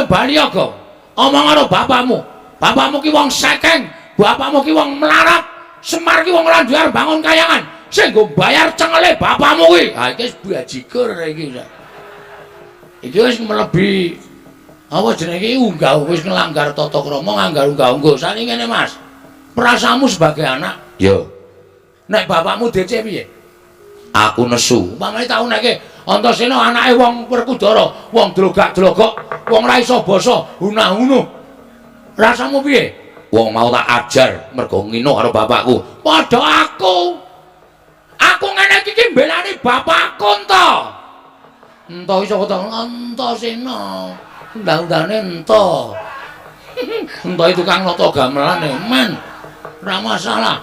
bali ya, Gong. Omong karo bapakmu. Bapakmu ki wong sekeng, bapakmu ki wong melarat, Semar ki wong ora duwe arep bangun kayangan. Sing nggo bayar cengele bapakmu kuwi. Ha iki wis bajigur iki. Iki wis mlebi apa jenenge iki unggah wis nglanggar tata krama, nglanggar unggah-ungguh. Saiki ngene, Mas. Perasaanmu sebagai anak, Ya. Nek bapakmu DC piye? Aku nesu. Umpamane tau nekke Antasena anake wong Werkudara, wong drogak-drogok, wong ra iso basa, hunah-hunuh. Rasamu piye? Wong mau tak ajar mergo ngino karo bapakku. Padha aku. Aku ngene iki ki mbelani bapakku ento. Ento iso to Antasena. Undang-undangane ento. Ento itu tukang nata gamelan e, men. Ora masalah.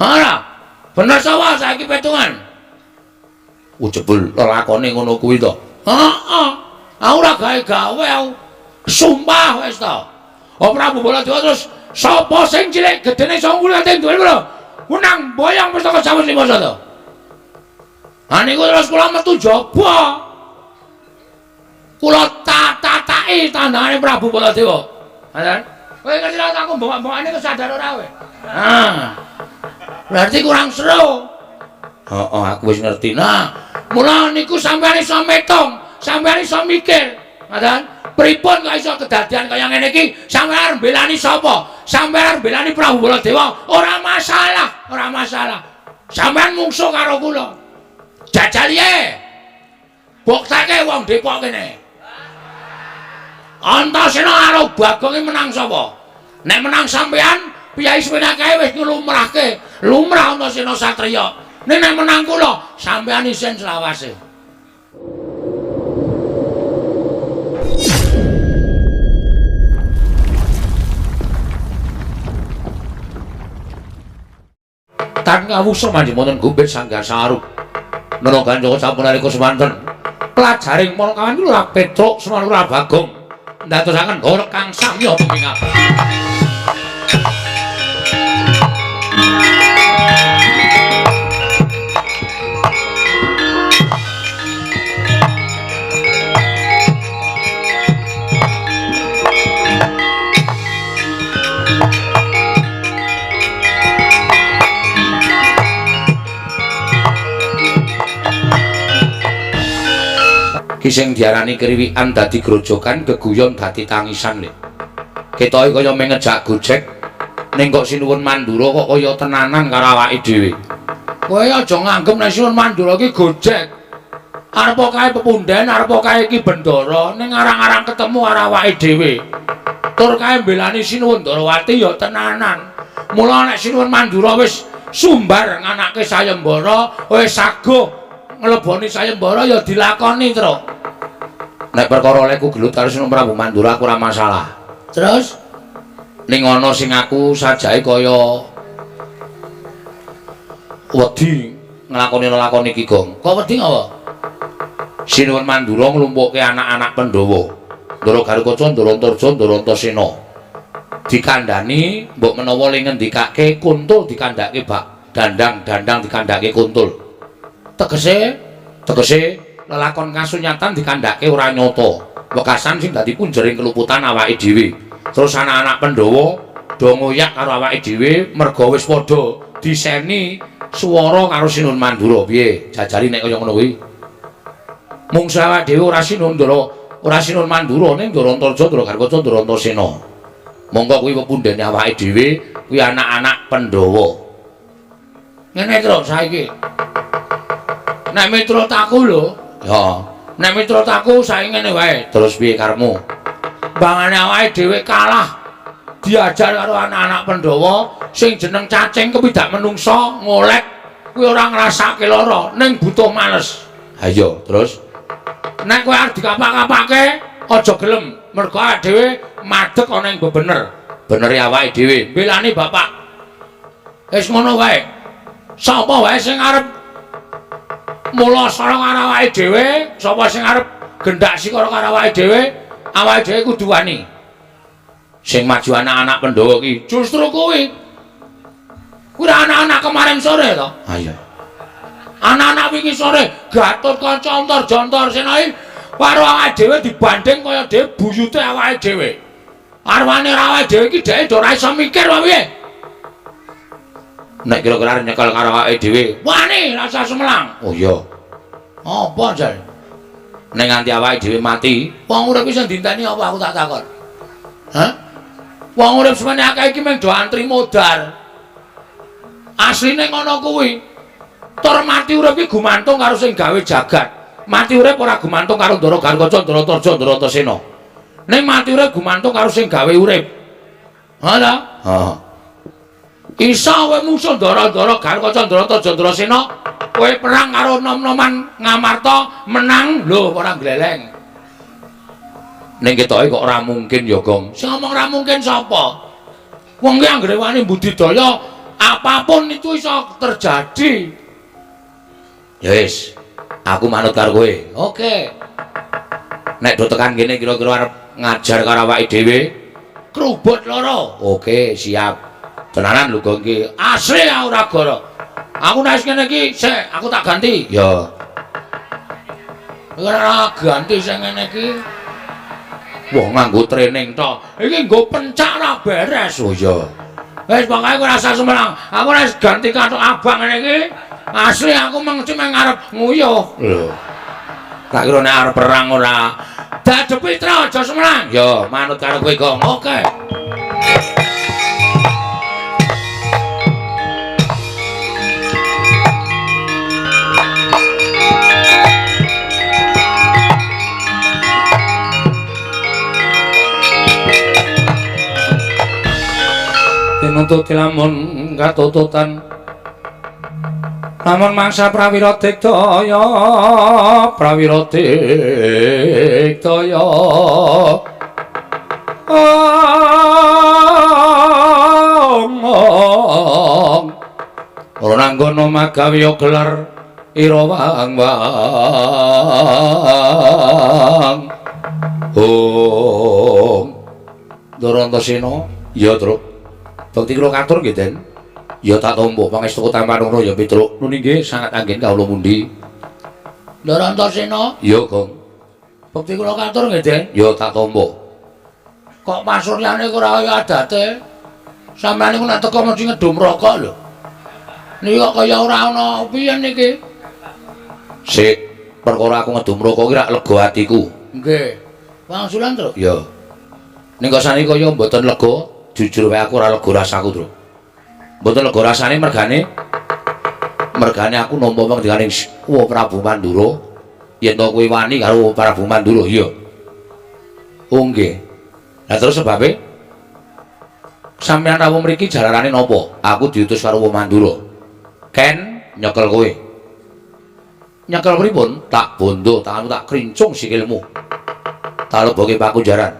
Ora. Bener sapa saiki petungan? Oh, jebul lelakone ngono kuwi to. Heeh. Aku ora gawe-gawe aku. Sumpah wis to. Oh Prabu Baladewa terus sapa sing cilik gedene iso ngulate duwe lho. Menang boyong pustaka Jawa Lima to. Ha niku terus kula metu jaba. Kula tatataki tandangane Prabu Baladewa. Ngoten. Kowe ngerti ra aku mbok-mbokane kesadar ora kowe? Ah. Berarti kurang seru. Heeh, aku wis ngerti. Nah, mula niku sampeyan iso metung, sampeyan iso mikir. Ngoten. Pripun kok iso kedadian kaya ngene iki? Sampeyan arep mbelani sapa? Sampeyan arep mbelani Prabu Baladewa? Ora masalah, ora masalah. Sampeyan mungsuh karo kula. Jajal ye. Bukteke wong Depok kene. Antasena karo Bagong iki menang sapa? Nek menang sampeyan, piyai semene kae wis nglumrahke. Lumrah Antasena satriya. Nek menang kula, sampeyan isin selawase. Tan kawusa manjing wonten gumbir sanggar sarup. Nana kanca sampun nalika semanten. Pelajaring para kawan kula Petruk Semar Bagong ndadosaken gor kang samya pemingap. Ki sing diarani kriwikan dadi grojogan, geguyon dadi tangisan lho. Ketoke kaya mung ngejak gojek, ning kok Sinuwun Mandura kok kaya tenanan karo awake dhewe. Kowe aja nganggep nek Sinuwun Mandura ki gojek. Arep kae pepunden, arep kae ki bendara, ning arang-arang ketemu karo awake dhewe. Tur kae mbelani Sinuwun Ndarawati ya tenanan. Mula nek Sinuwun Mandura wis sumbar nganake sayembara, wis saguh ngleboni sayembara ya dilakoni, Truk. Nek perkara olehku gelut karo Sinuwun Prabu Mandura aku ora masalah. Terus ning ana sing aku sajae kaya wedi nglakoni lelakon iki, Gong. Kok wedi apa? Sinuwun Mandura nglumpukke anak-anak Pandhawa. Ndara Garukaca, Ndara Antarja, Ndara Antasena. Dikandhani mbok menawa le ngendikake kuntul dikandhake bak dandang, dandang dikandhake kuntul. Tegese tegese lelakon kasunyatan dikandhake ora nyata. Wekasan sing dadi punjering keluputan awake dhewe. Terus anak-anak Pandhawa do ngoyak karo awake dhewe merga wis padha diseni swara karo Sinuwun Mandura. Piye? Jajari nek kaya ngono kuwi. Mungsuh awake dhewe ora Sinuwun Ndara, ora Sinuwun Mandura ning Ndara Antarja, Ndara Garukaca, Ndara Antasena. Monggo kuwi pepundhene awake dhewe kuwi anak-anak Pandhawa. Ngene Truk saiki. Nek miturut aku lho, ya. Nek miturut aku saiki ngene wae. Terus piye karepmu? Bangane awake dhewe kalah diajar karo anak-anak Pandhawa sing jeneng cacing kepidak menungsa ngolek kuwi ora ngrasake lara ning butuh males. Ha iya, terus nek kowe arep dikapak-kapake aja gelem mergo awake dhewe madeg ana ing bebener. Benere awake dhewe mbelani bapak. Wis ngono wae. Sapa wae sing arep mula sara karo awake dhewe, sapa sing arep gendak sikara karo awake dhewe, awake dhewe kudu wani. Sing maju anak-anak Pandhawa ki justru kuwi. Kuwi anak-anak kemarin sore to. Ha iya. Anak-anak wingi sore Gatotkaca Antarja Antasena iki Karo awake dhewe dibanding kaya dhewe buyute awake dhewe. Arwane ora awake dhewe iki dheke ora iso mikir apa piye? Nek kira-kira nyekel karo awake dhewe, wani rasa sumelang. Oh iya. Apa jal? Nek nganti awake dhewe mati, wong urip iki sing dinteni apa aku tak takon. Hah? Wong urip semene akeh iki mung do antri modar. Asline ngono kuwi. Tur mati urip iki gumantung karo sing gawe jagat. Mati urip ora gumantung karo Ndara Garukaca, Ndara Tarja, Ndara Antasena. Ning mati urip gumantung karo sing gawe urip. Ha ta? Heeh. Isa kowe mungsuh Ndara-ndara Garukaca, Ndara Tarja, Ndara Sena, kowe perang karo nom-noman Ngamarta menang lho ora gleleng. Ning ketoke kok ora mungkin ya, Gong. Sing ngomong ora mungkin sapa? Wong ki anggere wani budidaya apapun itu iso terjadi. Ya wis, aku manut karo kowe. Oke. Nek do tekan kene kira-kira arep ngajar karo awake dhewe, krubut loro. Oke, siap. Tenanan lho Gong iki. Asli aku ora goro. Aku nek ngene iki, sik aku tak ganti. Ya. Ora ganti sing ngene iki. Wah, nganggo training tok. Iki nggo pencak ora beres. Oh iya. Wis pokoke ora usah sumelang. Aku nek ganti kathok abang ngene iki, asli aku mengci meng arep nguyuh. Lho. Tak kira nek arep perang ora. Dadepi tra aja sumelang. Ya, manut karo kowe, Gong. Oke. Tinututi lamun katututan lamun mangsa prawira digdaya prawira digdaya ora nanggono magawe gelar ira wang wang ong Ndara Antasena ya Truk. Bekti kula katur nggih, Den. Ya tak tampa pangestu tampanana ya Petruk. Nuni nggih sangat anggen kawula mundi. Ndara Antasena? Ya, Gong. Bekti kula katur nggih, Den. Ya tak tampa. Kok pasuryane ora kaya adate? Sampeyan niku nek teko mesti ngedum rokok lho. Niki kok kaya ora ana piye niki? Sik, perkara aku ngedum rokok ki rak lega atiku. Nggih. Wangsulan, Truk? Ya. Ning kok saniki kaya mboten lega. Jujur wae aku ora lega rasaku, Truk. Mboten lega rasane mergane aku nampa pangdikaning Wa Prabu Mandura. Yen to kowe wani karo Prabu Mandura, iya. Oh nggih. Lah terus sebabe sampeyan rawuh mriki jalarane napa? Aku diutus karo Wa Mandura. Ken nyekel kowe. Nyekel pripun? Tak bondo, tanganmu tak krincung sikilmu. Tak leboke pakunjaran.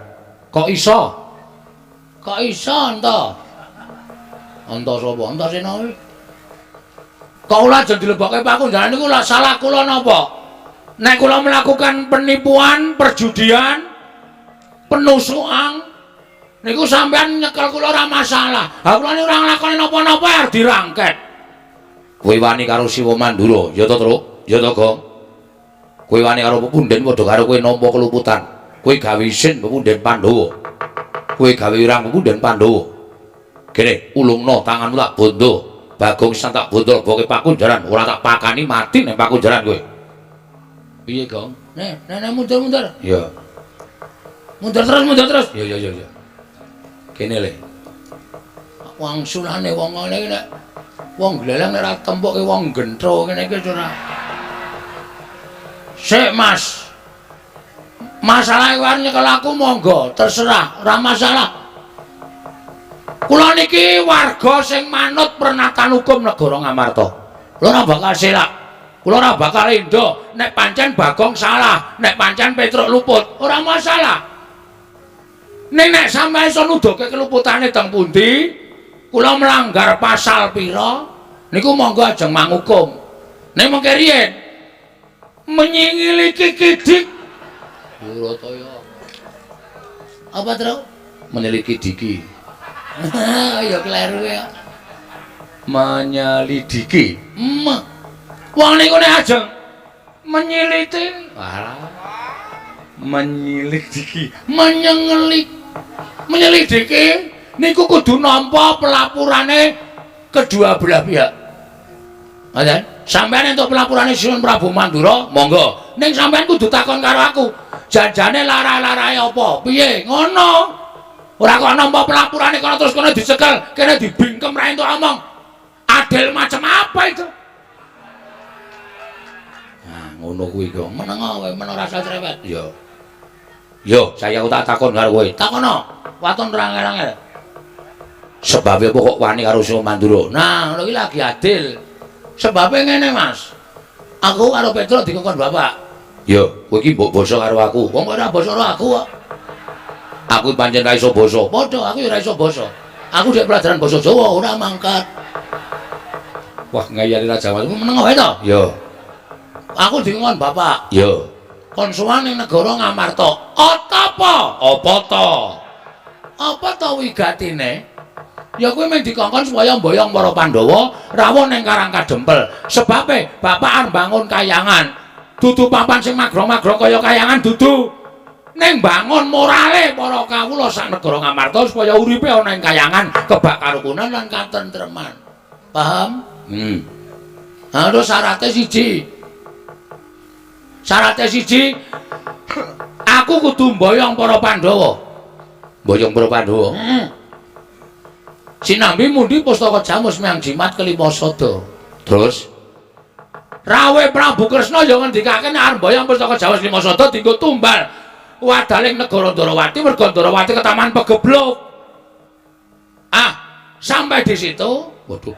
Kok iso? Kok iso enta? Enta sapa? Antasena kuwi. Kok ora aja dilebokke pakunjaran niku lha salah kula napa? Nek kula melakukan penipuan, perjudian, penusukan niku sampean nyekel kula ora masalah. Ha kula niku ora nglakoni napa-napa arep dirangket. Kowe wani karo Siwa Mandura, ya to, Truk? Ya to, Gong? Kowe wani karo pepunden padha karo kowe nampa keluputan. Kowe gawe isin pepunden Pandhawa. Kowe gawe wirang pepunden Pandhawa. Kene ulungno tanganmu tak bondo. Bagong sisan tak bondo leboke pakunjaran, ora tak pakani mati ning pakunjaran kowe. Piye, Gong? Nek, nek mundur-mundur. Iya. Mundur terus, mundur terus. Iya, iya, iya. Kene le. Wangsulane wong ngene iki nek wong gleleng nek ora tempuke wong gentro ngene iki ora. Sik, Mas. Masalah iku arep nyekel aku monggo, terserah, ora masalah. Kula niki warga sing manut pernatan hukum negara Ngamarta. Kula ora bakal selak. Kula ora bakal endo nek pancen Bagong salah, nek pancen Petruk luput, ora masalah. Ning nek sampeyan iso nuduhke keluputane teng pundi, kula melanggar pasal pira, niku monggo ajeng mangukum. Ning mengke riyen menyingili kikidik Durataya. Apa, Truk? Menyelidiki diki. Ya kleru ya. Menyelidiki. Wong niku nek ajeng menyiliti. Alah. Menyelidiki, menyengelik, menyelidiki niku kudu nampa pelapurane kedua belah pihak. Ngoten? Sampeyan entuk pelapurane Sinuwun Prabu Mandura, monggo. Ning sampeyan kudu takon karo aku. Janjane lara-larae apa? Piye? Ngono. Ora kok nampa pelapurane kono terus kono dicekel, kene dibingkem ra entuk omong. Adil macam apa itu? Nah, ngono kuwi kok. Meneng kowe, meneng rasa cerewet. Yo. Yo, saya aku tak takon karo kowe. Takono. Waton ora angel-angel. Sebabe apa kok wani karo Sinuwun Mandura? Nah, ngono iki lagi adil. Sebabe ngene, Mas. Aku karo Petro dikongkon bapak. Yo, kowe iki mbok basa karo aku. Wong ora basa karo aku kok. Aku pancen ra iso basa. Padha, aku ya ora iso basa. Aku dhek pelajaran basa Jawa ora mangkat. Wah, ngeyeli Raja Wali. Meneng wae to? Yo. Aku dikongkon bapak. Yo. Kon sowan ning negara Ngamarta. Apa? Apa to? Apa to wigatine? Ya kuwi mung dikongkon supaya mboyong para Pandhawa rawuh ning Karang Kadempel. Sebabe bapak arep bangun kayangan. Dudu papan sing magrong-magrong kaya kayangan dudu. Ning bangun morale para kawula sak negara Ngamarta supaya uripe ana ing kayangan kebak karukunan lan katentreman. Paham? Nah, terus syaratnya siji. Syaratnya siji, aku kudu mboyong para Pandhawa. Mboyong para Pandhawa. Sinambi mundi pustaka Jamus miang jimat kelima sada. Terus Rawe Prabu Kresna ya ngendikake nek arep mboyong pustaka Jamus lima sada dienggo tumbal wadaling negara Ndorowati merga Ndorowati ketaman pegebluk. Ah, sampai di situ, waduh.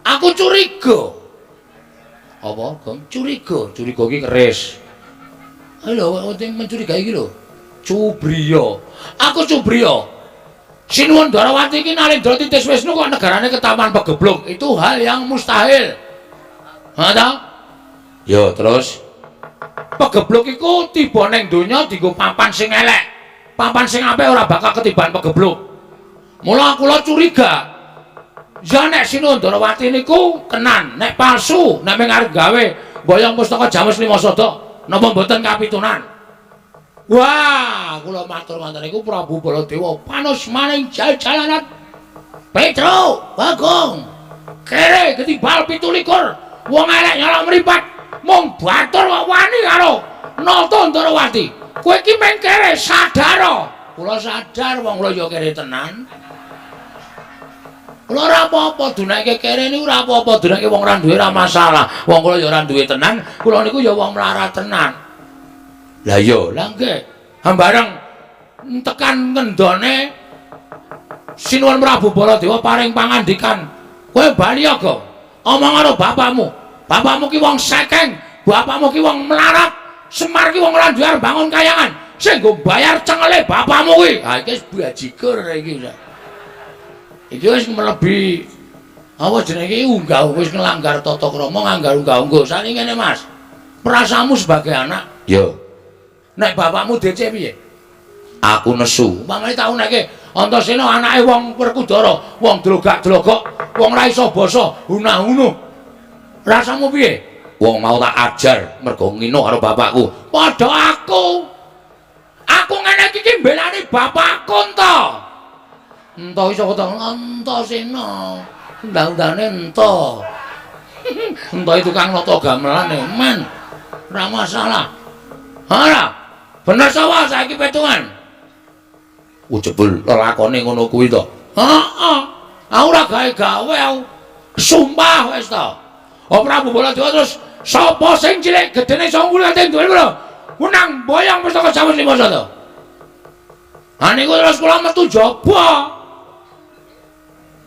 Aku curiga. Apa, Gong? Curiga, curiga iki keris. Lho, sing mencurigai iki lho. Cubriya. Aku cubriya. Sinuwun Ndorowati iki Nalendra Titis Wisnu kok negarane ketaman pegebluk. Itu hal yang mustahil. Ha ta? Yo, terus pegebluk iku tiba ning donya dienggo papan sing elek. Papan sing apik ora bakal ketiban pegebluk. Mula kula curiga. Ya nek Sinuwun Ndorowati niku kenan, nek palsu, nek mung arep gawe mboyong pustaka Jamus lima sada, napa mboten kapitunan? Wah, kula matur ngoten niku Prabu Baladewa panus maning jal-jalanan. Petro, Bagong. Kere ketibal 17. Wong elek nyolok mripat. Mung batur kok wani karo Nata Ndorowati. Kowe iki mung kere sadar. Kula sadar wong kula ya kere tenan. Kula ora apa-apa dunake kere niku ora apa-apa, dunake wong ora duwe ora masalah. Wong kula ya ora duwe tenan, kula niku ya wong melarat tenan. Lah iya, lah nggih. Hambareng tekan ngendone Sinuwun Prabu Baladewa paring pangandikan, "Kowe bali ya, Gong. Omong karo bapakmu. Bapakmu ki wong sekeng, bapakmu ki wong melarat, Semar ki wong ora duwe arep bangun kayangan. Sing nggo bayar cengele bapakmu kuwi." Ha iki wis bajigur iki. Iki wis mlebi apa jenenge iki unggah wis nglanggar tata krama, nglanggar unggah-ungguh. Sakniki ngene, Mas. Perasaanmu sebagai anak, yo. Nek bapakmu DC piye? Aku nesu. Umpamane tau neke Antasena anake wong Werkudara, wong drogak-drogok, wong ra iso basa, hunah-hunuh. Rasamu piye? Wong mau tak ajar mergo ngino karo bapakku. Padha aku. Aku ngene iki ki mbelani bapakku ento. Ento iso kok Antasena. Undang-undane ento. Ento tukang nata gamelan e, men. Ora masalah. Ora. Bener sapa saiki petungan? Jebul lelakone ngono kuwi to. Heeh. Aku ora gawe-gawe aku. Sumpah wis to. Oh Prabu Baladewa terus sapa sing cilik gedene 9 ate duwe lho. Menang boyong pustaka Jamus lima sada. Ha niku terus kula metu jaba.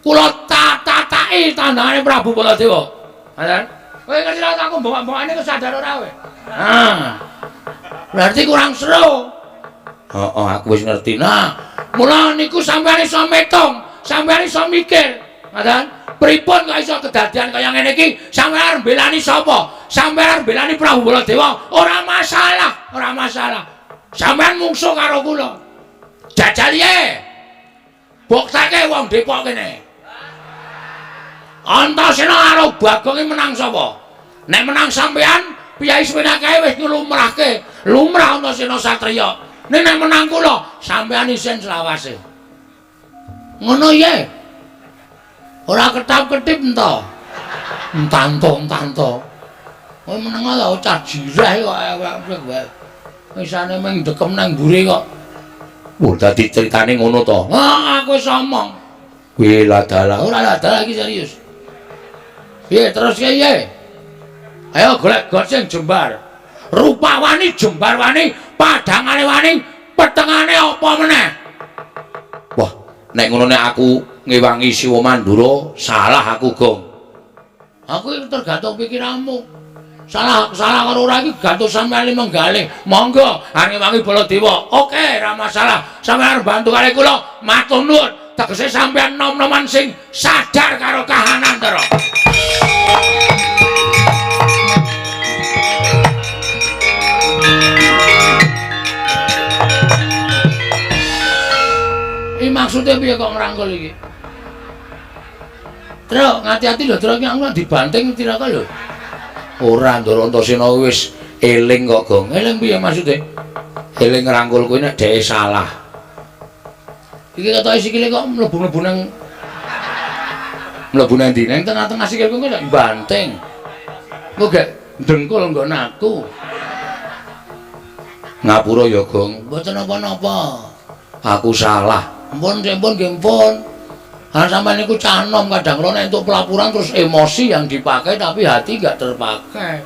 Kula tatataki tandangane Prabu Baladewa. Ngoten. Kowe ngerti ra aku mbok-mbokane kesadar ora kowe? Ah. Berarti kurang seru. Heeh, aku wis ngerti. Nah, mula niku sampeyan iso metung, sampeyan iso mikir. Ngoten. Pripun kok iso kedadian kaya ngene iki? Sampeyan arep mbelani sapa? Sampeyan arep mbelani Prabu Baladewa? Ora masalah, ora masalah. Sampeyan mungsuh karo kula. Jajal ye. Bukteke wong Depok kene. Antasena karo Bagong iki menang sapa? Nek menang sampeyan, piyai semene akeh wis nglumrahke. Lumrah Antasena satriya. Ning nek menang kula, sampean isin selawase. Ngono ye. Ora ketap-ketip ento. Entanto-entanto. Kowe meneng ta cah jireh kok awake. Isane mung dekem nang mburi kok. Wah, dadi critane ngono to. Ah, aku wis omong. Kuwi ladalah, ora ladalah iki serius. Piye terus piye? Ayo golek got sing jembar. Rupa wani jembar wani, padhangane wani, petengane apa meneh? Wah, nek ngono nek aku ngewangi Siwa Mandura, salah aku, Gong. Aku iki tergantung pikiranmu. Salah salah karo ora iki gantung sampeyan menggalih. Monggo arep ngewangi Baladewa. Oke, ora masalah. Sampeyan arep bantu kali kula, matur nuwun. Tegese sampeyan nom-noman sing sadar karo kahanan, Ndara. Iki maksude piye kok ngrangkul iki? Truk, ngati-ati lho, Truk, iki aku dibanting tiraka lho. Ora, Ndara Antasena wis eling kok, Gong. Eling piye maksude? Eling ngrangkul kuwi nek dheke salah. Iki ketoke sikile kok mlebu-mlebu nang mlebu nang ndi? Nang tengah-tengah sikilku kok banting. Engko gek dengkul nggon aku. Ngapura ya, Gong. Mboten napa-napa. Aku salah. Ampun, ampun, nggih ampun. Ha sampeyan niku cah nom kadang kala nek entuk pelaporan terus emosi yang dipakai tapi hati enggak terpakai.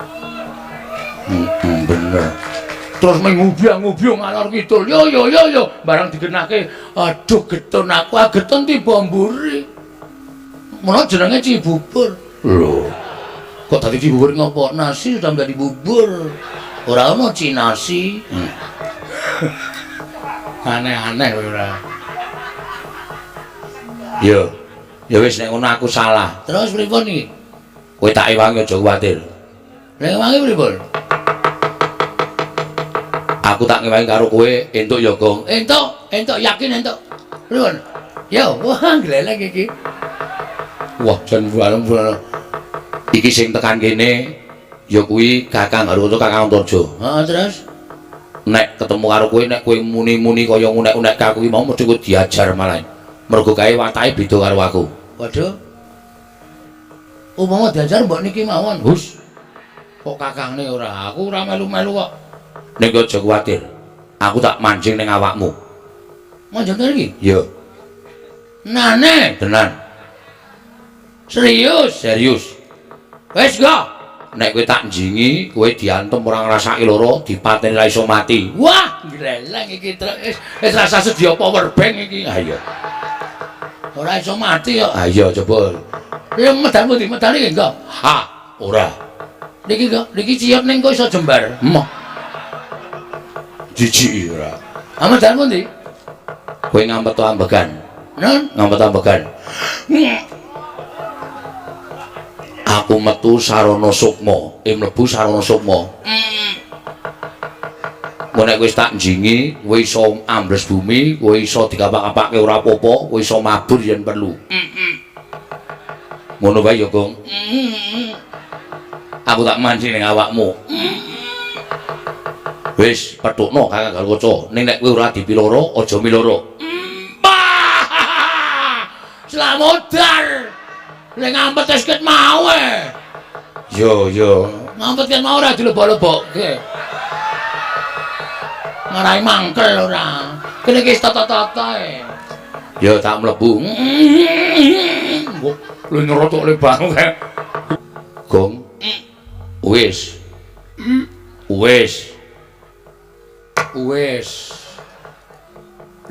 Bener. Terus mengubyang-ngubyung ngalor kidul. Yo yo yo yo barang digenahke, aduh getun aku, ah getun tiba mburi. Mula jenenge Cibubur. Lho. Kok dadi Cibubur ngopo? Nasi sudah menjadi bubur. Ora ono cinasi. Aneh-aneh ora. Yo. Ya wis nek ngono aku salah. Terus pripun iki? Kowe tak ewangi aja kuwatir. Nek ewangi pripun? Aku tak ngewangi karo kowe entuk ya, Gong. Entuk, entuk yakin entuk. Pripun? Yo, wah gleleng iki. Wah, jan bareng-bareng. Iki sing tekan kene ya kuwi Kakang Haruto, Kakang Antarja. Heeh, terus nek ketemu karo kowe nek kowe muni-muni kaya ngunek-unek aku iki mau mesti kowe diajar malah. Mergo kae watake beda karo aku. Waduh. Umpama diajar mbok niki mawon. Hus. Kok kakangne ora? Aku ora melu-melu kok. Nek aja kuwatir. Aku tak mancing ning awakmu. Mancing iki? Iya. Nane, tenan. Serius, serius. Wis go. Nek kowe tak njingi, kowe diantem ora ngrasake lara, dipateni ra iso mati. Wah, gleleng iki wis wis rasa sedia power bank iki. Ha iya. Ora iso mati kok. Ha iya coba. Ya medal pundi? Medal iki engko. Ha, ora. Niki kok, niki ciyot ning kok iso jembar. Emoh. Jijik ora. Ha medal pundi? Kowe ngampet ambegan. Nun, ngampet ambegan. Aku metu sarana sukma, mlebu sarana sukma. Engko nek wis tak njingi, kowe iso ambles bumi, kowe iso dikapak-kapake ora apa-apa, kowe iso mabur yen perlu. Ngono wae ya, Gong. Aku tak mancing ning awakmu. Wis, petukno Kakang Garukaca. Ning nek kowe ora dipiloro, aja miloro. Slamodar. Lek ngampet wis ket mau e. Yo yo, ngampet ket mau ora dilebok-lebokke. Ngarai mangkel ora. Kene iki wis tata-tata e. Ya tak mlebu. Lho nyerotok le banget. Gong. Wis. Wis. Wis.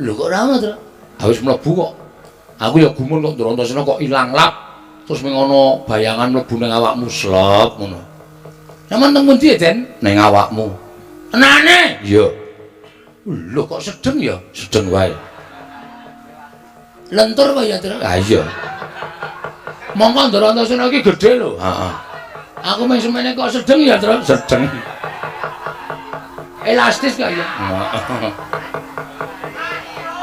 Lho kok ora ono, Tru? Ha wis mlebu kok. Aku ya gumun kok Ndara Antasena kok ilang lap. Terus ming ana bayangan mlebu ning awakmu slep ngono. Sampeyan teng pundi, Den? Ning awakmu. Tenane? Iya. Lho kok sedeng ya? Sedeng wae. Lentur wae ya, Tru? Ha iya. Mongko Ndara Antasena iki gedhe lho. Heeh. Aku mung semene kok sedeng ya, Tru? Sedeng. Elastis kok ya. Heeh.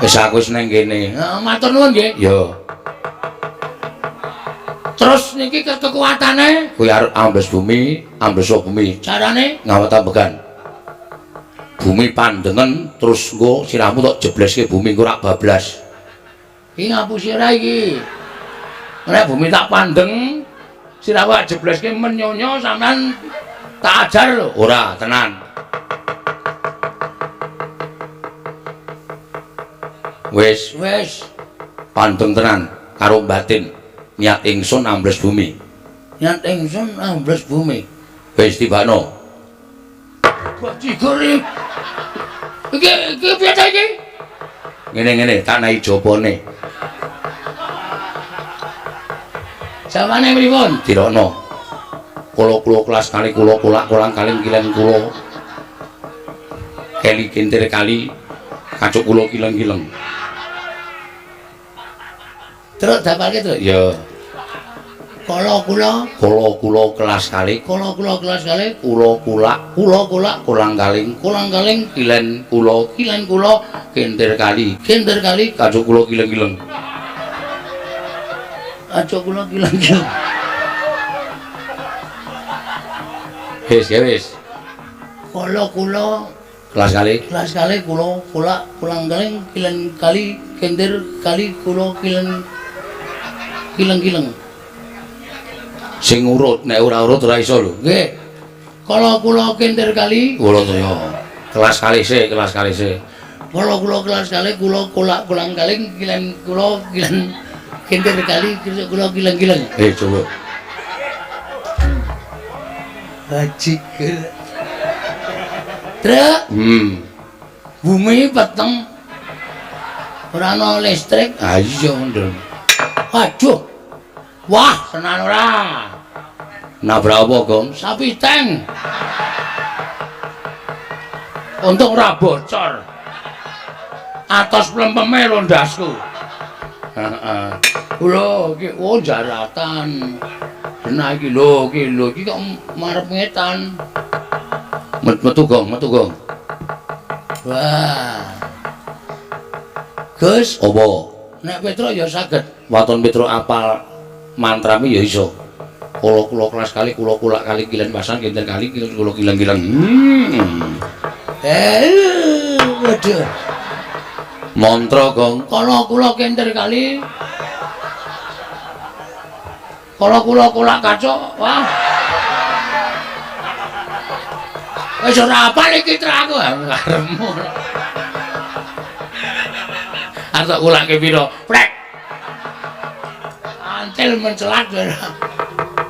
Wis aku wis ning kene. Heeh, matur nuwun nggih. Iya. Terus niki kekuatane kuwi arep ambles bumi, ambles bumi. Carane ngawet ambegan. Bumi pandengen terus engko sirahmu tok jebleske bumi engko rak bablas. Iki ngapusi ora iki. Nek bumi tak pandeng, sirahmu tak jebleske menyonyo sampean tak ajar lho. Ora, tenan. Wis, wis. Pandeng tenan karo batin. Niat ingsun ambles bumi. Niat ingsun ambles bumi. Wis tibano. Bajigur iki. Iki piye ta iki? Ngene-ngene tak nahi jopone. Jawane pripun? Dirokno. Kula-kula kelas kali kula kulak kolang kaling kilen kula. Keli kintir kali kacuk kula kileng-kileng. Truk dapalke, Truk. Ya. Kala kula, kala kula kelas kali, kala kula kelas kali, kula kulak, kula kulak kolang kaling, kolang kaling kilen kula, kilen kula kintir kali, kintir kali kacuk kula kileng-kileng. Kacuk kula kileng-kileng. Wis, ya wis. Kala kula kelas kali, kelas kali kula kulak kolang kaling kilen kali kintir kali kula kilen kileng-kileng. Sing urut, nek ora urut ora iso lho. Nggih. Kala kula kintir kali, kula saya. Kelas kali sik, kelas kali sik. Kala kula kelas kali kula kulak kolang kaling kilen kula kilen kintir kali kula kileng-kileng. Coba. Bajigur. Truk. Bumi peteng. Ora ana listrik. Ha iya ndel. Waduh. Wah, tenan ora. Nabrak apa, Gong? Sapi tank. Untung ora bocor. Atos plempeme lho ndasku. Heeh. Lho iki oh jaratan. Genah iki lho, iki lho iki kok marep ngetan. Metu Gong, metu Gong. Wah. Gus, apa? Nek Petruk ya saged. Waton Petruk apal mantrame ya iso. Kula-kula kelas kali, kula kulak kali kilen pasan kinten kali kilen kula kileng-kileng. Waduh. Mantra Gong. Kala kula kintir kali. Kala kula kulak kacuk. Wah. Wis ora apal iki truk aku karepmu. Arep tak kulake pira? Prek. Antil mencelat.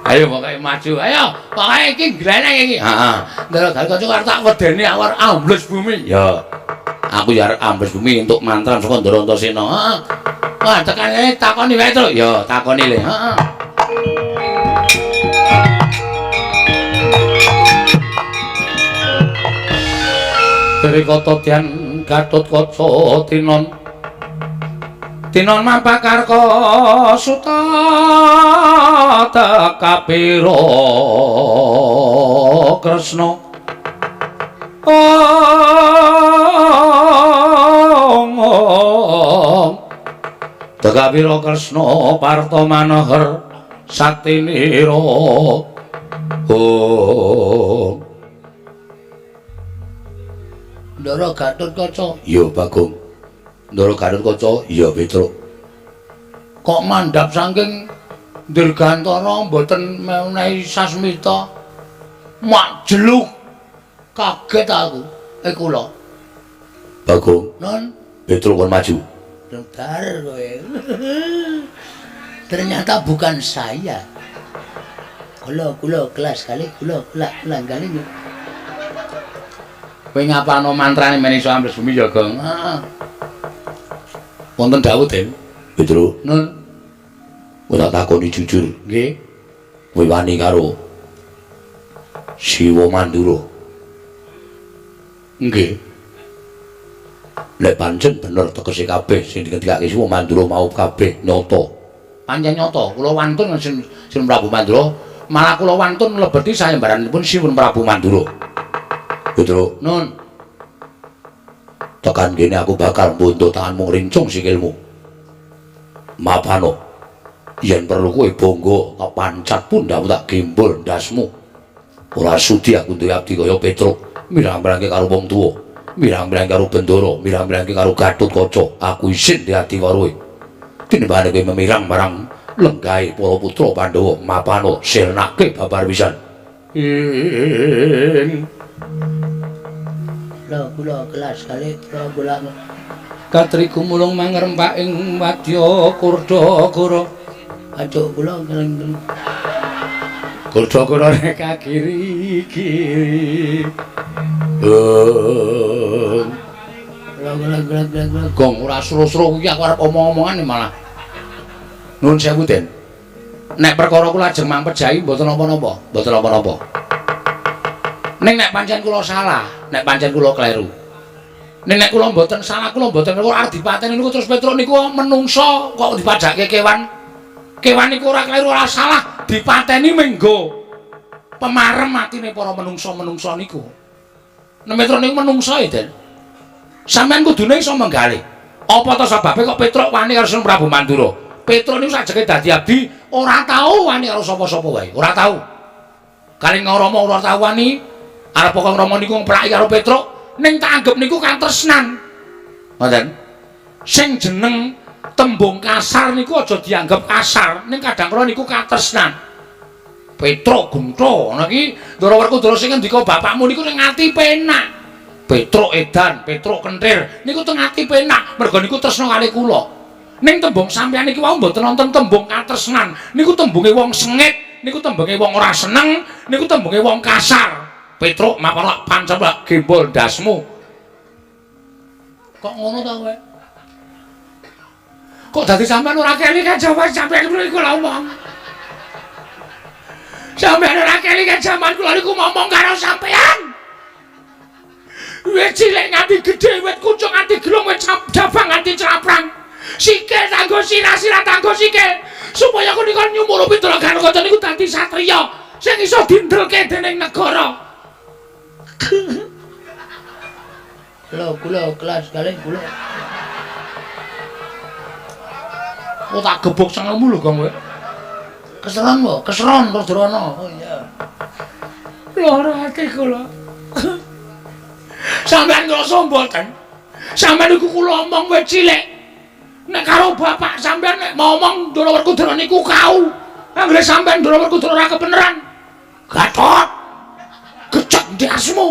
Ayo pokoke maju. Ayo, pokoke iki gleneng iki. Heeh. Ndara Gatotkaca arep tak wedeni awar ambles bumi. Ya. Aku ya arep ambles bumi entuk mantran saka Ndara Antasena. Heeh. Wah, tekan kene takoni wae, Truk. Ya, takoni le. Heeh. Dari kota Tian Gatotkaca Tinon Tinon mampakarka suta tekapira Kresna ong tekapira Kresna Parta Manohar Saktinira. Oh Ndara Gatotkaca. Iya Bagong. Ndara Gatotkaca, iya Petruk. Kok mandhap saking Dirgantara mboten menehi sasmita. Mak jeluk. Kaget aku. Kula. Bagong. Non, Petruk kon maju. Bentar kowe. Ternyata bukan saya. Kula kula kelas kali kula kulak ulang kali. Kowe ngapalno mantrane men iso ambles bumi ya, Gong? Heeh. Wonten dawuh, Den. Petruk. Nun. Kowe tak takoni jujur. Nggih. Kowe wani karo Siwa Mandura? Nggih. Lek pancen bener tegese kabeh sing dingendikake Siwa Mandura mau kabeh nyata. Pancen nyata, kula wantun Sin Prabu Mandura, malah kula wantun mlebeti sayembaranipun Siwun Prabu Mandura. Petruk, nun. Tekan kene aku bakal mbuntuh tanganmu ngrincung sikilmu. Mapano. Yen perlu kowe bangga tak pancat pundhamu tak gembol ndasmu. Ora sudi aku duwe abdi kaya Petruk, mirang-mirangke karo wong tuwa. Mirang-mirang karo Bendara, mirang-mirang karo Gatotkaca. Aku isin di ati waruhe. Tinimbangane kowe memirang marang lenggahe para putra Pandhawa, mapano sirnake babar pisan. Ing Lho kula kelas kalih kula kula Katri gumulung mangrempak ing wadya Kurdagara. Ajuk kula keling-keling. Kurdagara rek kiri-kiri. Kula kula kula kula. Gong ora sro-sro kuwi aku arep omong-omongan malah. Nuwun sewu, Den. Nek perkara kula ajeng mampejahi mboten napa-napa, mboten napa-napa. Ning nek pancen kula salah, nek pancen kula kleru. Ning nek kula mboten salah, kula mboten kula arep dipateni niku terus Petruk niku menungsa kok dipajake kewan. Kewan niku ora kleru ora salah, dipateni menggo pemarem atine para menungsa-menungsa niku. Nek Petruk niku menungsa ya, Den. Sampeyan kudune iso menggalih. Apa ta sebabe kok Petruk wani karo Sunan Prabu Mandura? Petruk niku sajeke dadi abdi ora tau wani karo sapa-sapa wae, ora tau. Kali Rama ora tau wani, arep kok Rama niku ngplaki karo Petruk, ning tak anggep niku katresnan. Ngoten. Sing jeneng tembung kasar niku aja dianggep kasar, ning kadang kala niku katresnan. Petruk gentha ngono iki Ndara Werkudara sing ngendika bapakmu niku ning ati penak. Petruk edan, Petruk kentir niku teng ati penak, merga niku tresna kali kula. Ning tembung sampeyan iki wau mboten wonten tembung katresnan, niku tembunge wong sengit, niku tembunge wong ora seneng, niku tembunge wong kasar. Petruk mapan pancen gembol ndasmu. Kok ngono ta kowe? Kok dadi sampeyan ora kelingan jaman sampeyan niku kula omong. Sampeyan ora kelingan jaman kula niku ngomong karo sampeyan. Wit cilik nganti gedhe, wit kucung nganti gelung, wit jabang nganti craprang. Sikil tanggo sirah, sirah tanggo sikil. Supaya aku niku nyumurupi Ndara Gatotkaca niku dadi satriya sing iso dindelke dening negara. Lho kula kelas kalih kula. Kok tak gebuk sangelmu lho, Gong kowe. Keseron kok, keseron Rudrono. Oh iya. Lara ati kula. Sampeyan ngrasa mboten? Sampeyan niku kula omong wit cilik. Nek karo bapak sampeyan nek ngomong Ndara Werkudara niku kau. Anggere sampeyan Ndara Werkudara ora kebeneran. Gatot. Gecek ndasmu.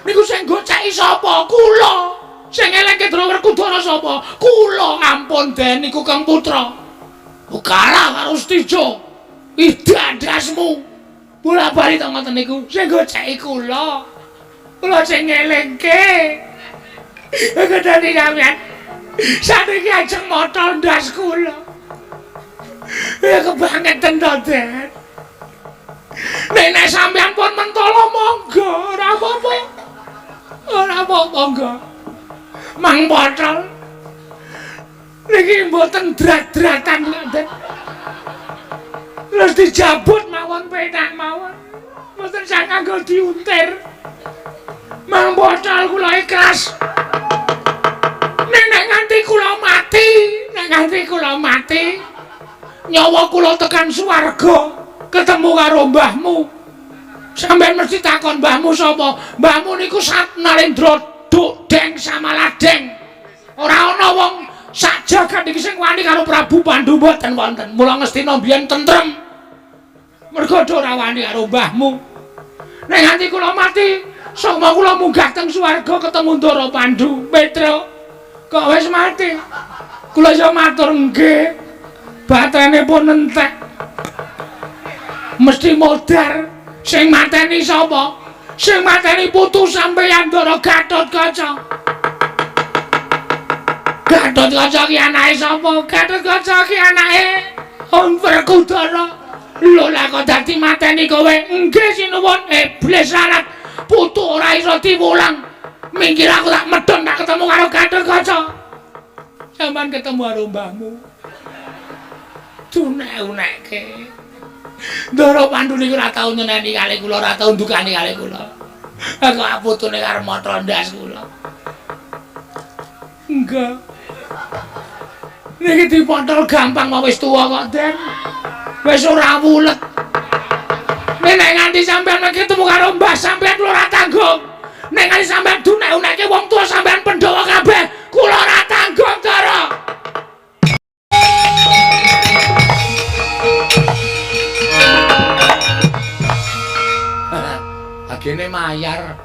Niku sing goceki sapa? Kula. Sing eleke Ndara Werkudara sapa? Kula. Ampun Den niku Kang Putra. Kalah karo Stijo. Ida ndasmu. Bola-bali to ngoten niku. Sing goceki kula. Kula sing ngelingke. Gedhe sampeyan. Saniki ajeng motol ndas kula. Ya kebangetan to, Den. Nek sampeyan pun mentolo monggo, ora apa-apa. Ora apa-apa monggo. Mang botol. Niki mboten drat-dratan kok, Den. Terus dijabut mawon penak mawon. Mboten sak nganggo diuntir. Mang botol kula ikhlas. Nek nganti kula mati, nek nganti kula mati, nyawa kula tekan swarga, ketemu karo mbahmu. Sampeyan mesti takon mbahmu sapa? Mbahmu niku Sat Narendra Duk Deng Samaladeng. Ora ana wong sak jagat iki sing wani karo Prabu Pandu mboten wonten. Mula Ngastina mbiyen tentrem. Mergo ora wani karo mbahmu. Nek nganti kula mati, sukma kula munggah teng swarga ketemu Ndara Pandu. Petruk kok wis mati. Kula iso matur nggih. Batrene pun entek. Mesti modar. Sing mateni sapa? Sing mateni putu sampeyan Ndara Gatotkaca. Gatotkaca ki anake sapa? Gatotkaca ki anake Om Werkudara. Lho lah kok dadi mateni kowe? Nggih sinuwun. Iblis larat. Putu ora iso diwulang. Minggir aku tak medhun tak ketemu karo Gatotkaca. Sampeyan ketemu karo mbahmu. Dunek-unekke. Ndara Pandu niku ora tau nyeneni kali kula, ora tau ndukani kali kula. Kok putune karo motro ndas kula. Enggak. Niki dipotol gampang wae wis tuwa kok, Den. Wis ora wulet. Nek nganti sampeyan ketemu karo mbah sampeyan kula ora tanggung. Nek nganti sampean dunek-unekke wong tuwa sampean Pandhawa kabeh, kula ora tanggung, Ndara. Agene mayar.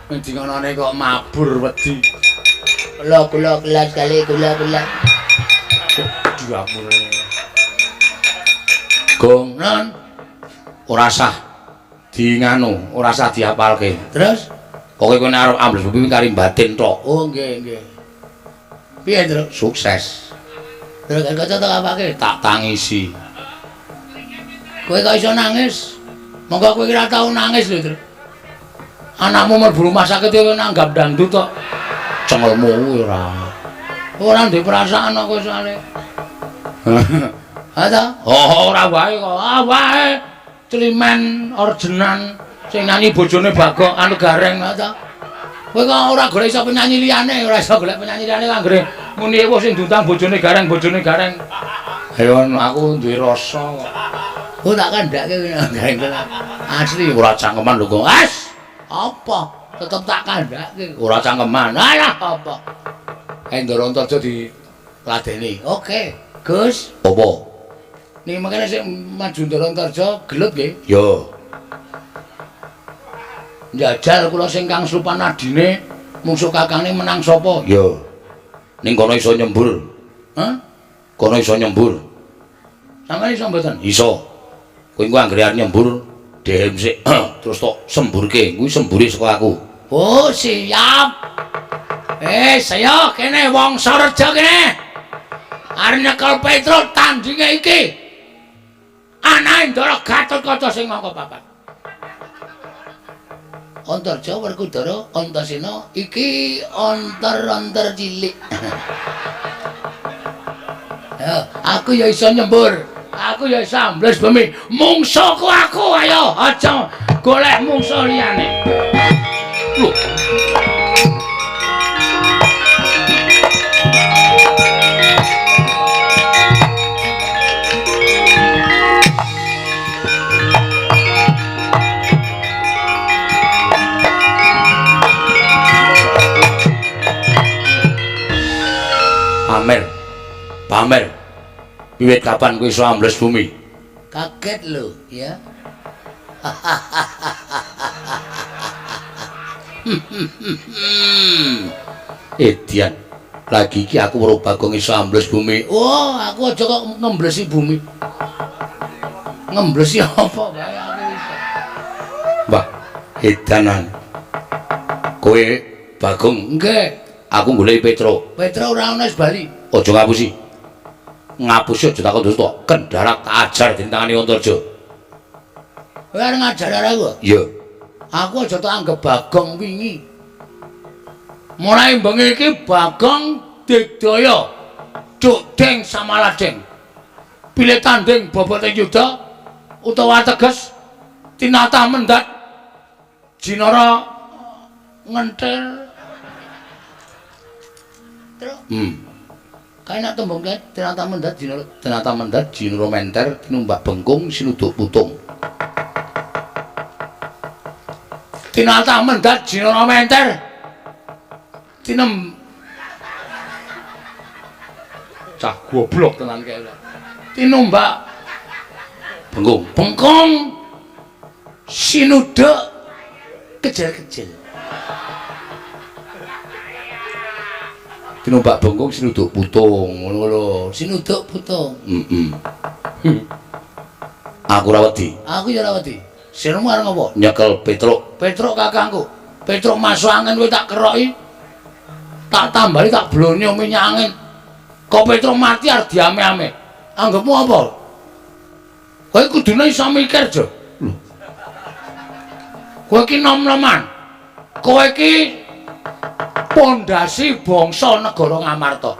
Endi ngonone kok mabur wedi. Kula kula kelas kali kula kula. Diapure. Gong non ora sah di nganu, ora sah diapalke. Terus pokoke kowe nek arep ambles bumi kari batin tok. Oh nggih nggih. Piye, Truk? Sukses. Terus kan kaca tok apake? Tak tangisi. Kowe kok iso nangis? Monggo kowe ora tau nangis lho, Truk. Anakmu mlebu rumah sakit kowe nanggap dangdut tok. Cengelmu kuwi ora. Ora ndek perasaan kok soalé. Ha ta? Oh, ora wae kok. Ah wae. Climen ordenan sing nyanyi bojone Bagong anu Gareng ha ta. Kowe kok ora golek iso penyanyi liyane, ora iso golek penyanyi liyane anggere muni ewo sing diundang bojone Gareng, bojone Gareng. Ayo aku duwe rasa kok. Oh tak kandhake Gareng tenan. Asli ora cangkeman lho kok. As, apa? Tetep tak kandhake. Ora cangkeman. Alah apa? Ndara Antarja diladeni. Oke, Gus. Apa? Niki mangkene sing maju Ndara Antarja gelut nggih? Ya. Njajal kula sing kang slupan adine mungsuh kakangne menang sapa? Ya. Ning kono iso nyembur. Hah? Kono iso nyembur. Sampeyan iso mboten? Iso. Kowe engko anggere arep nyembur dehem sik terus tok semburke. Kuwi sembure saka aku. Oh, siap. Saya kene wong Sareja kene. Arep nyekel Petruk tandinge iki. Anake Ndara Gatotkaca sing angka papat. Antarja Werkudara Antasena iki onter-onter cilik. Ya, aku ya iso nyembur. Aku ya iso ambles bumi. Mungsuhku aku, ayo aja golek mungsuh liyane. Lho. Pamer. Pamer. Wiwit kapan kowe iso ambles bumi? Kaget lho, ya. Edian. Lagi iki aku weruh Bagong iso ambles bumi. Oh, aku aja kok ngemblesi bumi. Ngemblesi apa wae aku iso. Mbah, edanan. Kowe Bagong? Nggih. Aku goleki Petruk. Petruk ora ono wis bali. Aja ngapusi. Ngapusi aja takon dosa. Kendharak tak ajar ditangani Antarja. Kowe arep ngajar aku? Iya. Aku aja tak anggap Bagong wingi. Mulai bengi iki Bagong digdaya. Duk deng samaladeng. Pilih tanding bobote yuda utawa teges tinatah mendat jinara ngenthil. Kae nek tembung kae tinatah mendat jinara, tinatah mendat jinara menter tinumbak bengkung sinuduk putung. Tinatah mendat jinara menter tinem cah goblok tenan kae. Tinumbak bengkung, bengkung sinuduk kejel-kejel. Tinumbak bengkung sinuduk putung ngono lho. Sinuduk putung. Heeh. Aku ora wedi. Aku ya ora wedi. Sirmu arep ngopo? Nyekel Petruk. Petruk kakangku. Petruk masuk angin kowe tak keroki. Tak tambali tak blonyo minyak angin. Kok Petruk mati arep diame-ame. Anggepmu apa? Kowe kudune iso mikir, Jo. Lho. Kowe iki nom-noman. Kowe iki pondasi bangsa negara Ngamarta.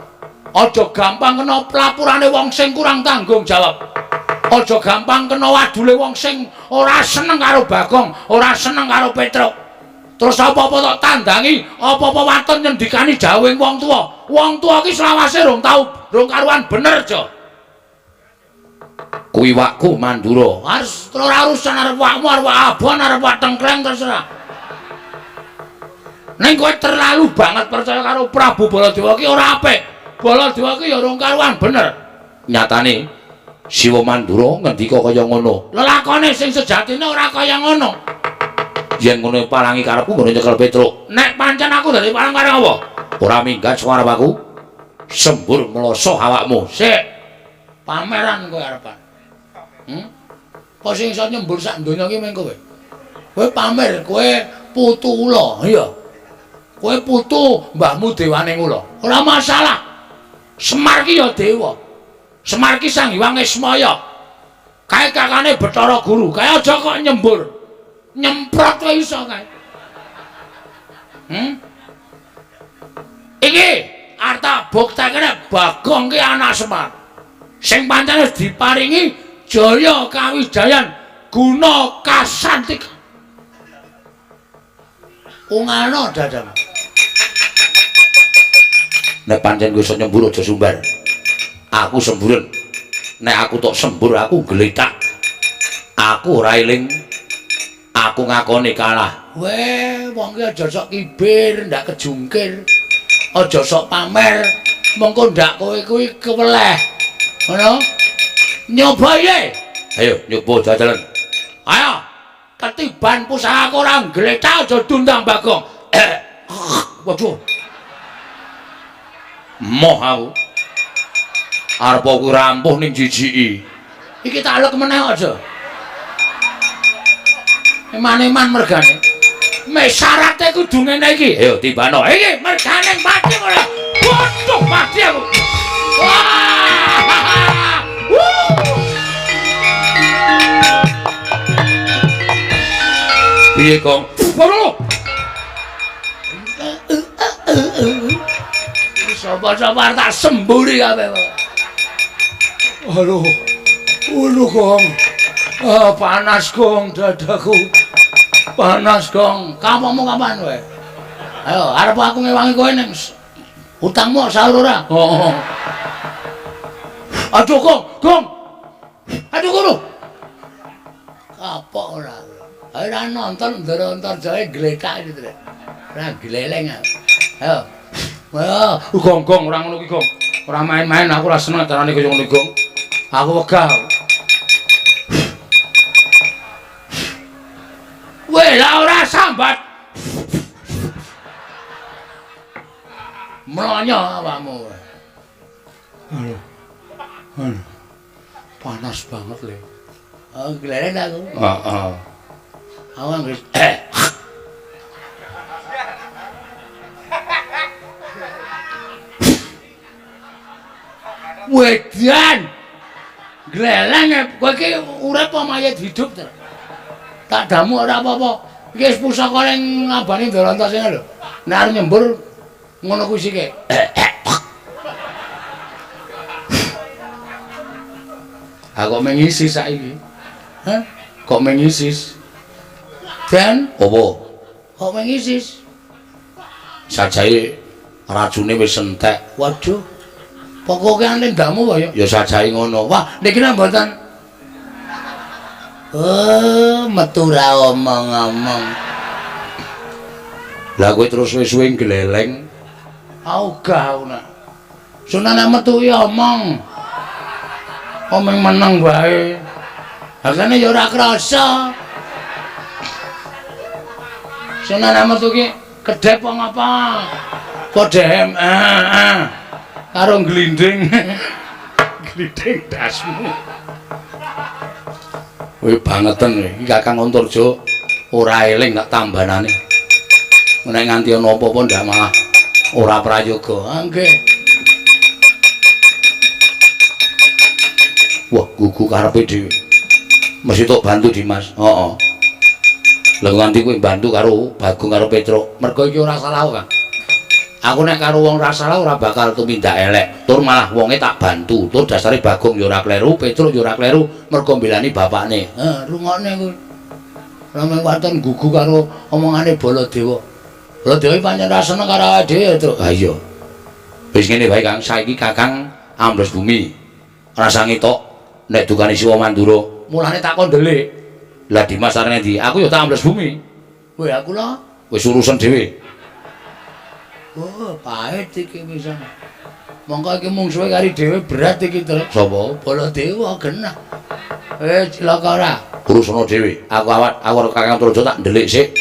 Aja gampang kena pelapurane wong sing kurang tanggung jawab. Aja gampang kena wadule wong sing ora seneng karo Bagong, ora seneng karo Petruk. Terus apa-apa tok tandangi, apa-apa waton nyendikani dawuhing wong tuwa. Wong tuwa iki selawase rong tau, rong karuan bener, Jo. Kuwi wakku Mandura. Harus ora urusan arep wakmu, arep wak abon, arep wak tengkleng terserah. Ning kowe terlalu banget percaya karo Prabu Baladewa ki ora apik. Baladewa ki ya rung karuan bener. Nyatane Siwa Mandura ngendika kaya ngono. Lelakone sing sejatine ora kaya ngono. Yen ngono palangi karepku ngono nyekel Petruk. Nek pancen aku dadi palang karep apa? Ora minggat saka arep aku. Sembur mloso awakmu. Sik. Pameran kowe arepan. Apa sing iso nyembur sak donya ki meng kowe? Kowe pamer, kowe putu ula, iya. Kowe putu mbahmu dewane ula. Ora masalah. Semar ki ya dewa. Semar ki Sang Hyang Ismaya. Kae kakane Bathara Guru. Kae aja kok nyembur. Nyemprot wae iso kae. Iki arta buktekne Bagong ki anak Semar. Sing pancen wis diparingi jaya kawijayan guna kasantik. Ungano dadamu. Nek pancen kowe iso nyembur aja sumbar. Aku semburen. Nek aku tok sembur aku gletak. Aku ora eling. Aku ngakoni kalah. Weh, wong ki aja sok kibir, ndak kejungkir. Aja sok pamer. Mengko ndak kowe kuwi keweleh. Ngono? Nyoba ye. Ayo nyoba jajalan. Ayo. Ketiban pusakaku ora gletak aja dundang Bagong. Waduh. Moh aku. Arep aku rampuh ning jijiki. Iki tak alek meneh aja. Eman-eman mergane. Mes syarate kudu ngene iki. Ayo tibano. Iki mergane mati ora. Waduh mati aku. Wah. Piye, Kong? Waduh. Sapa-sapa tak semburi kabeh. Aduh. Aduh, Gong. Ah, panas, Gong, dadaku. Panas, Gong. Kapamu kapan kowe? Ayo, arep aku ngewangi kowe ning utangmu sahur ora? Heeh. Aduh, Gong, Gong. Aduh, guru. Kapok ora. Ora nonton Ndara Antarjaya gletak iki, Trek. Ora gleleng. Ayo. Wah, Gong, Gong, ora ngono ki, Gong. Ora main-main, aku ora seneng acarane kaya ngono, Gong. Aku wegah. Weh, lah ora sambat. Mlonyo awakmu. Aduh. Aduh. Panas banget, Le. Oh, gleleng aku. Heeh. Aku anggere Wedan. Gleleng kowe iki urip apa mayit hidup to? Tak damu ora apa-apa. Iki wis pusaka ning ngabane Ndarantasena lho. Nek arep nyembur ngono kuwi sike. Aku kok mengisi saiki. Hah? Kok mengisis? Dan apa? Kok mengisis? Sajae racune wis entek. Waduh. Pokoke ane ndamu wae ya. Ya sajae ngono. Wah, niki nek mboten. Oh, metu ra omong-omong. Lah kowe terus suwe-suwe gleleng. Ogah aku nak. Sunane metu ya omong. Omong meneng wae. Hakane ya ora krasa. Sunane metu ki kedhep apa ngapa? Padha karo glinding. Glinding dasmu. Kowe bangeten kowe. Iki Kakang Antarja ora eling tak tambanane. Nek nganti ana apa-apa ndak malah ora prayoga. Ah nggih. Wah, gugu karepe dhewe. Mesti tok bantu Dimas. Heeh. Lha nganti kowe bantu karo Bagong karo Petruk. Mergo iki ora salah, Kang. Aku nek karo wong ora salah ora bakal tumindak elek. Tur malah wonge tak bantu. Tur dasare Bagong ya ora kleru, Petruk ya ora kleru, mergo mbelani bapakne. Heh, rungokne kuwi. Ora mung waton gugu karo omongane Baladewa. Baladewa pancen ora seneng karo awake dhewe, Truk. Ha iya. Wis ngene wae, Kang. Saiki Kakang ambles bumi. Rasa ngetok nek dukane Siwa Mandura. Mulane tak kon ndelik. Lah Dimas arep ndi? Aku ya tak ambles bumi. Weh, aku lho wis urusan dhewe. Pahit iki pisan. Mongko iki mungsuhe kari dhewe berat iki, Tru. Sapa? Baladewa genah. Cilaka ora? Urusana dhewe. Aku awat aku karo Kakang Antareja tak ndelik sik.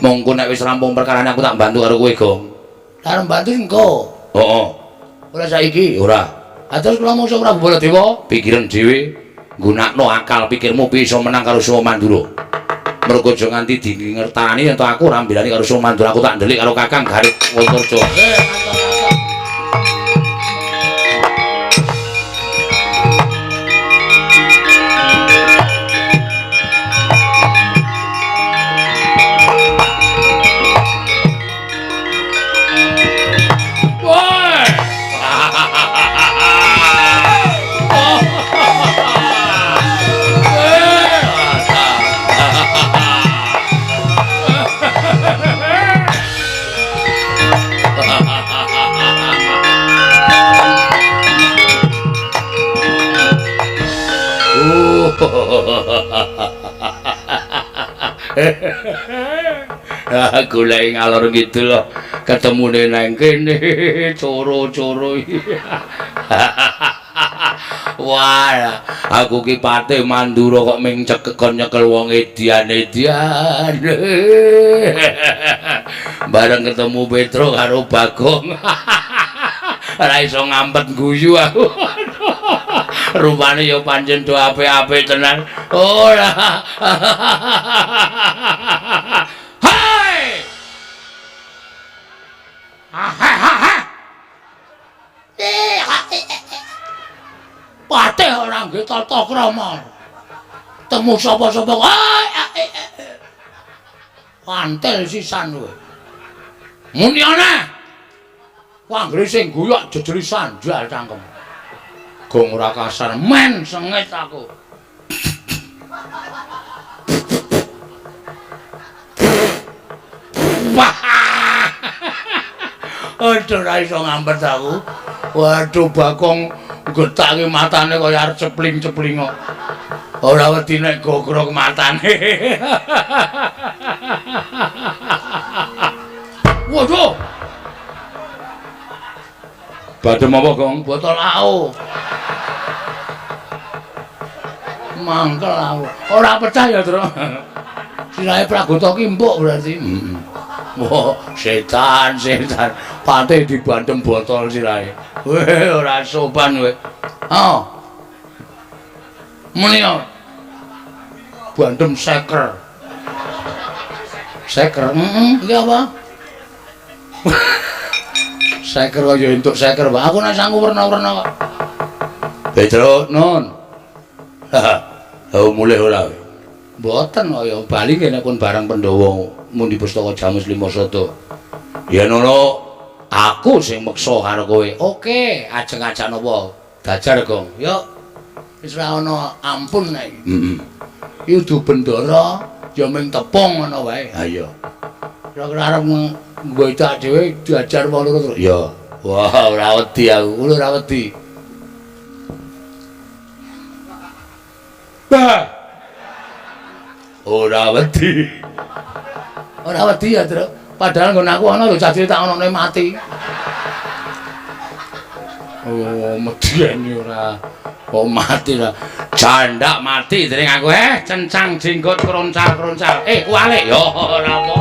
Mongko nek wis rampung perkarane aku tak bantu karo kowe, Gong. Arep bantu engko. Heeh. Ora saiki? Ora. Ha terus kula mungsuh Prabu Baladewa? Pikiran dhewe, nggunakno akal pikirmu piye iso menang karo Suma Mandura. Mergo aja nganti dingertani yen to aku ora mbelani karo Suma Mandura, aku tak ndelik karo Kakang Garip Antareja. Golek ngalor ngidul ketemune nang kene coro-coro. Wah, aku ki Patih Mandura kok ming cekekon nyekel wong edian-edian. Bareng ketemu Petro karo Bagong. Ora iso ngampet guyu aku. Rupane ya pancen do apik-apik tenan. Ora. Hai! Patih ora nggih tata krama. Temu sapa-sapa kok. Pantel sisan kowe. Muni ana. Anggere sing guyok jejeri sandal cangkem. Gong ora kasar men sengit aku. Wah. Aduh ora iso ngampet aku. Waduh Bagong getake matane kaya arep cepling-cepling kok. Ora wedi nek gogrok matane. Waduh. Badhe apa, Gong? Botol AO. Mangkel aku. Ora pecah ya, Tru. Sirahe Pragota ki empuk berarti. Heeh. Wah, setan, setan. Patih dibandem botol sirahe. Weh, ora sopan kowe. Oh. Muni ya. Bandem seker. Seker, heeh, iki apa? Seker kaya entuk seker, Pak. Aku nek sangu werna-werna kok. Petro, nun. Ha, mulih ora kowe? Mboten kaya bali kene pun barang Pandhawa mundi pustaka Jamus Lima Sada. Ya nono, aku sing meksa karo kowe. Oke, ajeng-ajak napa? Dajar, Gong. Yo. Wis ora ana ampun nek iki. Heeh. Iki udu bendara ya ming tepung ngono wae. Ha iya. Kira-kira arep nggoitak dhewe diajar wong loro terus. Ya. Wah, ora wedi aku. Kulo ora wedi. Bah. Ora wedi. Ora wedi ya, Tru. Padahal nggon aku ana lho cah cilik tak onone mati. Oh, medeni ora. Kok mati lah. Jandak mati dening aku cencang jenggot kroncal-kroncal. Kualik ya ora apa.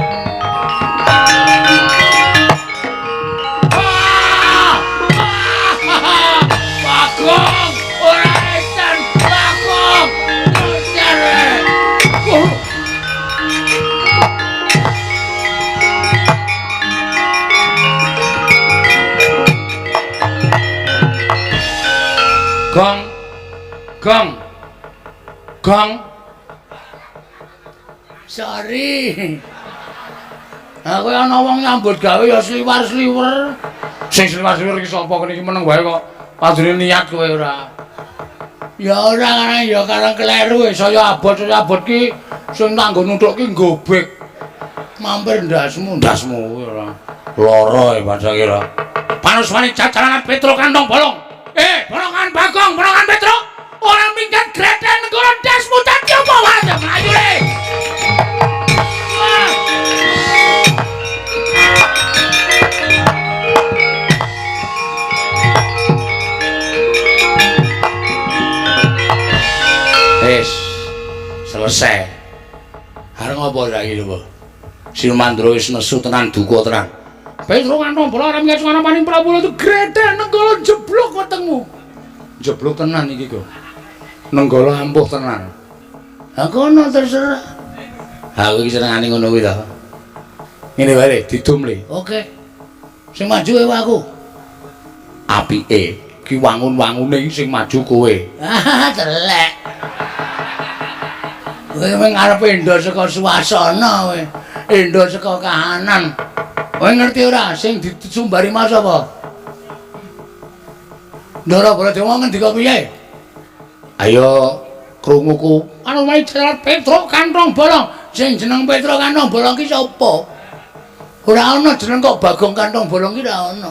Bagong, ora edan, Bagong. Gong. Gong. Gong. Sorry. Aku ana wong nyambut gawe ya sliwar-sliwer. Sing sliwar-sliwer iki sapa kene iki meneng wae kok. Padune niat kowe ora. Ya ora karang ya karang kleru saya abot ki sing tanggo nuthuk ki nggobek. Mampir ndasmu, ndasmu ora. Lara e pancen kira. Panuswane jajaran Petro kantong bolong. Bolongan Bagong, bolongan Petro. Ora minggat greten negara ndasmu dadi apa wae mlayu le. Selesai. Arep ngopo saiki lho? Sinumandra wis nesu tenan duka tenan. Petruk kantong bolong arep ngacung paning Prabu itu gredel Nenggala jeblok wetengmu. Jeblok tenan iki kok. Nenggala ampuh tenan. Ha kono terserah. Ha kowe iki senengane ngono kuwi to. Ngene wae didum le. Oke. Sing maju ewa aku. Apike iki wangun-wangune sing maju kowe. Ah telek. Kowe ngarep endo saka suasana kowe. Endo saka kahanan. Kowe ngerti ora sing disumbari Mas apa? Ndara Baladewa ngendika piye? Ayo krunguku. Anu wae jalan Petruk kantong bolong. Sing jeneng Petruk kantong bolong ki sapa? Ora ana jeneng kok Bagong kantong bolong ki ora ana.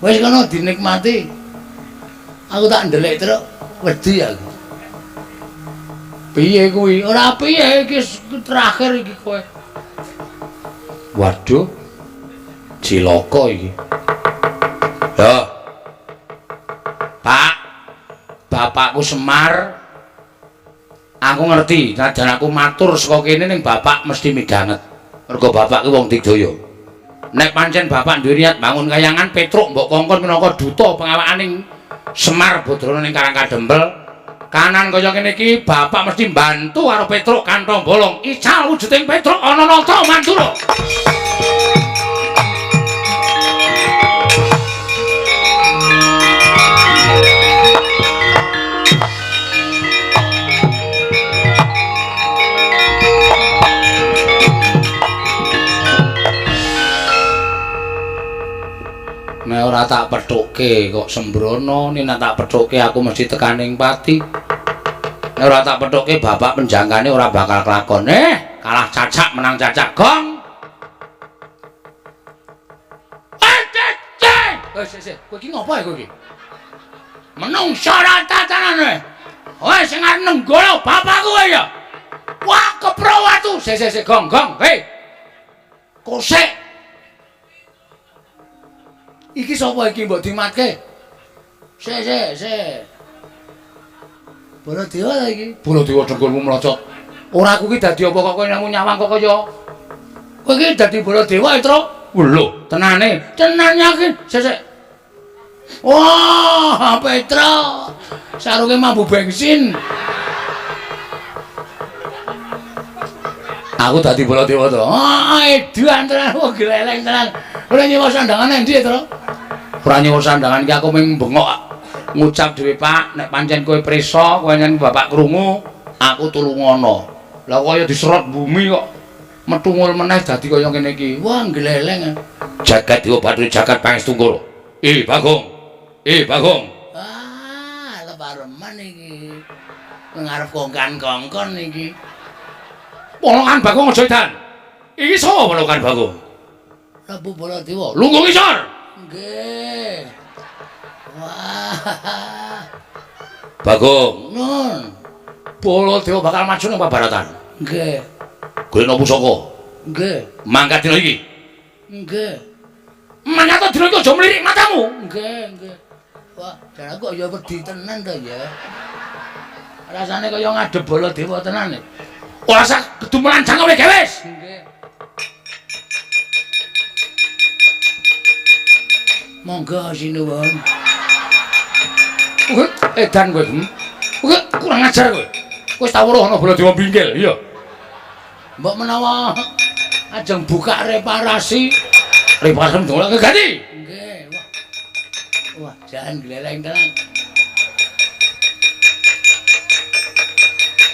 Wis kono dinikmati. Aku tak ndelik truk wedi aku. Piye kuwi? Ora piye iki terakhir iki kowe. Waduh. Cilaka iki. Yo. Pak, bapakku Semar. Aku ngerti, najan aku matur saka kene ning bapak mesti midhanget. Mergo bapak ki wong Digdaya. Nek pancen bapak duwe niat bangun kayangan Petruk mbok kongkon minangka duta pengawakaning Semar Badrana ning Karang Kadempel. Kanan kaya kene iki bapak mesti mbantu karo Petruk kantong bolong. Ical wujuding Petruk ana nata Mandura. Nek ora tak pethukke kok sembrono, nek tak pethukke aku mesti tekaning pati. Nek ora tak pethukke bapak penjangkane ora bakal kelakon. Kalah cacak menang cacak gong. Eh, sik, kowe iki ngopo ya kowe iki? Menungsa ora tatanan kowe. Kowe sing arep nenggala bapakku kowe ya. Wah, kepro watu. Sik, sik, sik, gong, gong. Hei. Kosek. Iki sapa iki mbok dimatke? Sik, sik, sik. Baladewa ta iki? Baladewa dengkulmu mlocot. Ora aku iki dadi apa kok kowe nang nyawang kok kaya. Kowe iki dadi Baladewa, Truk. Lho, tenane. Tenan yakin. Sik, sik. Wah, Petruk. Sarunge mambu bensin. Aku dadi Baladewa to. Ah, edan tenan, wah gleleng tenan. Ora nyewa sandangan endi, Truk? Ora nyewa sandangan iki aku mung bengok ngucap dhewe, Pak, nek pancen kowe prisa, kowe nyen bapak krungu, aku tulungono. Lah kaya diserot bumi kok metungul meneh dadi kaya ngene iki. Wah, gleleng. Jagat Dewa Bathara jagat Pangestungkara. Eh, Bagong. Eh, Bagong. Ah, lepareman iki. Ngarep kongkan-kongkon iki. Polokan Bagong aja edan. Iki sapa polokan Bagong? Prabu Baladewa. Lungguh ngisor. Nggih. Wah. Bagong. Nun. Baladewa bakal maju nang Pabaratan. Nggih. Golekno pusaka. Nggih. Mangkat dina iki. Nggih. Mangkat dina iki aja mlirik matamu. Nggih, nggih. Wah, jan aku kok ya wedi tenan to ya. Rasane kaya ngadep Baladewa tenan. Ora usah kedumelan jangkeme gewes. Nggih. Monggo sinuwun. Edan kowe. Kowe kurang ajar kowe. Kowe wis tau weruh ana Baladewa bingkil, iya. Mbok menawa ajeng buka reparasi. Reparasi ndongake ganti. Nggih, wah. Wah, jan gleleng tenan.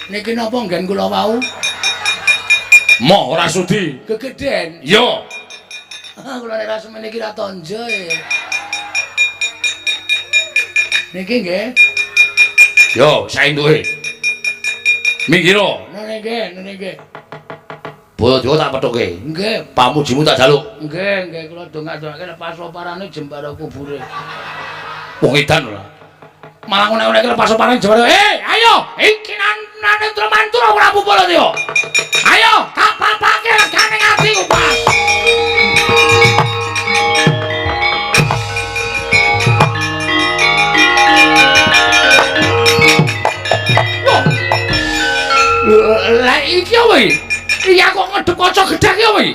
Niki napa nggen kula wau? Moh ora sudi. Gegeden. Iya. Kula nek ra semene iki ra tonjo e. Niki nggih. Yo, saentuke. Minggiro. Nene nggih, nene nggih. Baladewa tak pethuke. Nggih, pamujimu tak jaluk. Nggih, nggih kula dongak-dongake lepas oparane jembara kubure. Wong edan ora. Malah ngene-ngene lepas oparane jembara. Eh, ayo, iki nane Mantura Prabu Baladewa. Ayo, tak papake regane atiku, Pak. apa iki? Iki aku ngedep kaca gedhek iki apa iki?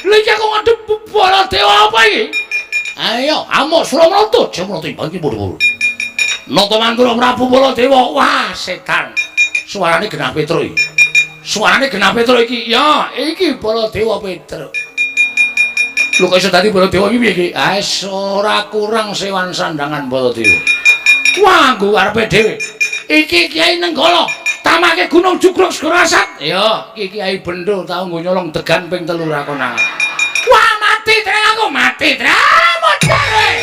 Lha iki aku ngedep Baladewa apa iki? Ayo, amuk Suramarta, Jemrata imbang iki padha. Nata Mandura Prabu Baladewa. Wah, setan. Suarane genah Petruk iki. Suarane genah Petruk iki. Ya, iki Baladewa Petruk. Lho kok iso dadi Baladewa iki piye iki? Ah, ora kurang sewan sandangan Baladewa. Wah, nggo karepe dhewe. Iki Kyai Nenggala, tamake Gunung Jugruk Segara Asat. Ya, iki Kyai Bendo tau nggo nyolong degan ping 3 ra konangan. Wah, mati treng aku, mati treng. Modar.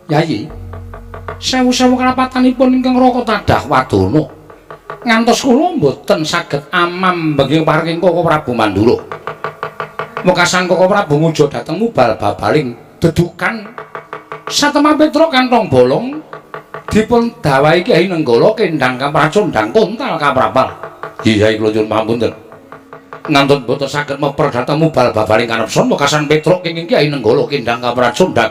Yayi, sewu-sewu kalapatanipun ingkang Raka tadah wadana. Ngantos kula mboten saged amam bengi paring Koko Prabu Mandura. Wekasan Koko Prabu ngujo dhateng mubal babaling dedukan satemah Petruk kantong bolong dipun dawahi Kyai Nenggala kendhang kapracondhang kontal kaprapal. Iya, kula nyuwun pangapunten. Ngantos mboten saged meper dhateng mubal babaling kanepson wekasan Petruk kenging Kyai Nenggala kendhang kapracondhang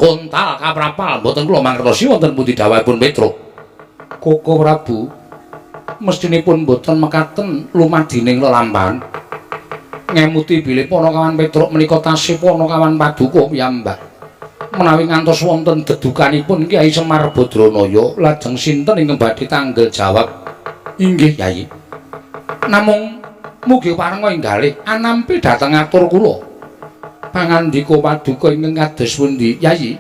kontal kaprapal mboten kula mangertosi wonten pundi dawuhipun Petruk. Koko Prabu mestinipun mboten mekaten lumadining lelampahan. Ngemuti bilih Panakawan Petruk menika tasih Panakawan paduka piyambak. Menawi ngantos wonten dedukanipun Kyai Semar Badranaya lajeng sinten ingkang badhe tanggel jawab? Inggih Kyai. Namung mugi parenga inggalih anampi dhateng atur kula. Pangandika paduka ingkang kados pundi Yayi?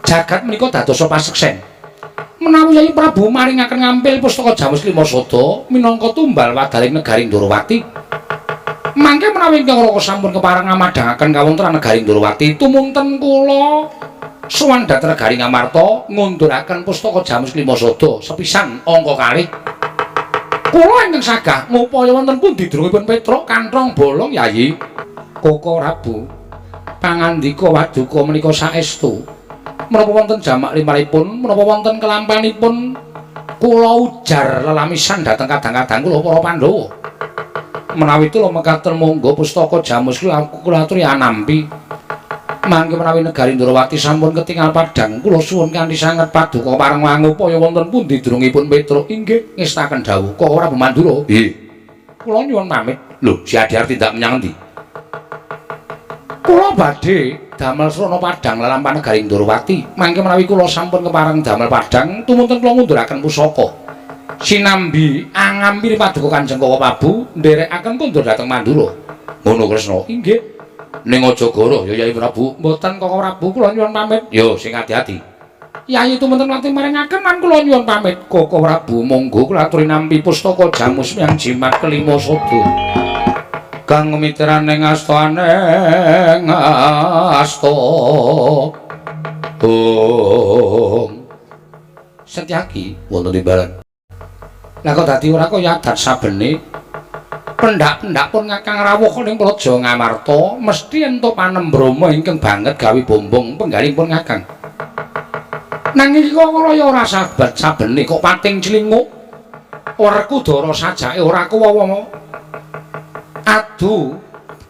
Jagat menika dadosa paseksen. Menawi Yayi Prabu maringaken ngampil pustaka Jamus Lima Sada minangka tumbal wadaring negari Ndorowati. Mangke menawi ingkang Raka sampun kepareng ngamadhangaken kawontenan negari Ndorowati, tumunten kula sowan dhateng negari Ngamarta ngunduraken pustaka Jamus Lima Sada sepisan angka kalih. Kula ingkang sagah ngupaya wonten pundi drungipun Petruk kanthong bolong Yayi. Koko Prabu, pangandika waduka menika saestu. Menapa wonten jamak limrahipun, menapa wonten kelampanipun kula ujar lelamisan dhateng kadang-kadang kula para Pandhawa. Menawi kula mekaten monggo pustaka Jamus kula aturi anampi. Mangke menawi negari Ndorowati sampun ketingal padhang, kula suwun kanthi sanget paduka pareng ngupaya wonten pundi drungipun Petruk. Inggih, ngestaken dawuh Koko Prabu Mandura. Nggih. Kula nyuwun pamit. Lho, si Adi arep tindak menyang endi? Kula badhe damel srana padhang lelampahan negari Ndorowati. Mangke menawi kula sampun kepareng damel padhang, tumunten kula ngunduraken pusaka. Sinambi angampiri paduka Kanjeng Koko Prabu nderekaken kondur dhateng Mandura. Ngono Kresna. Inggih. Ning aja goroh ya Yayi Prabu. Mboten Koko Prabu, kula nyuwun pamit. Yo sing ati-ati. Yayi tumunten lati maringaken lan kula nyuwun pamit. Koko Prabu monggo kula aturi nampi pustaka Jamus yang jimat kelima sada. Kang mitrane ngastane ngasta. Ong. Setyaki wonten timbalan. Lah kok dadi ora kaya adat sabene. Pendak-pendak pun ngakang rawuh ning Praja Ngamarta mesti entuk panembrama ingkang banget gawe bombong penggalipun ngakang. Nanging iki kok kaya ora sabat sabene kok pating clinguk. Werkudara sajake ora kuwawa. Adu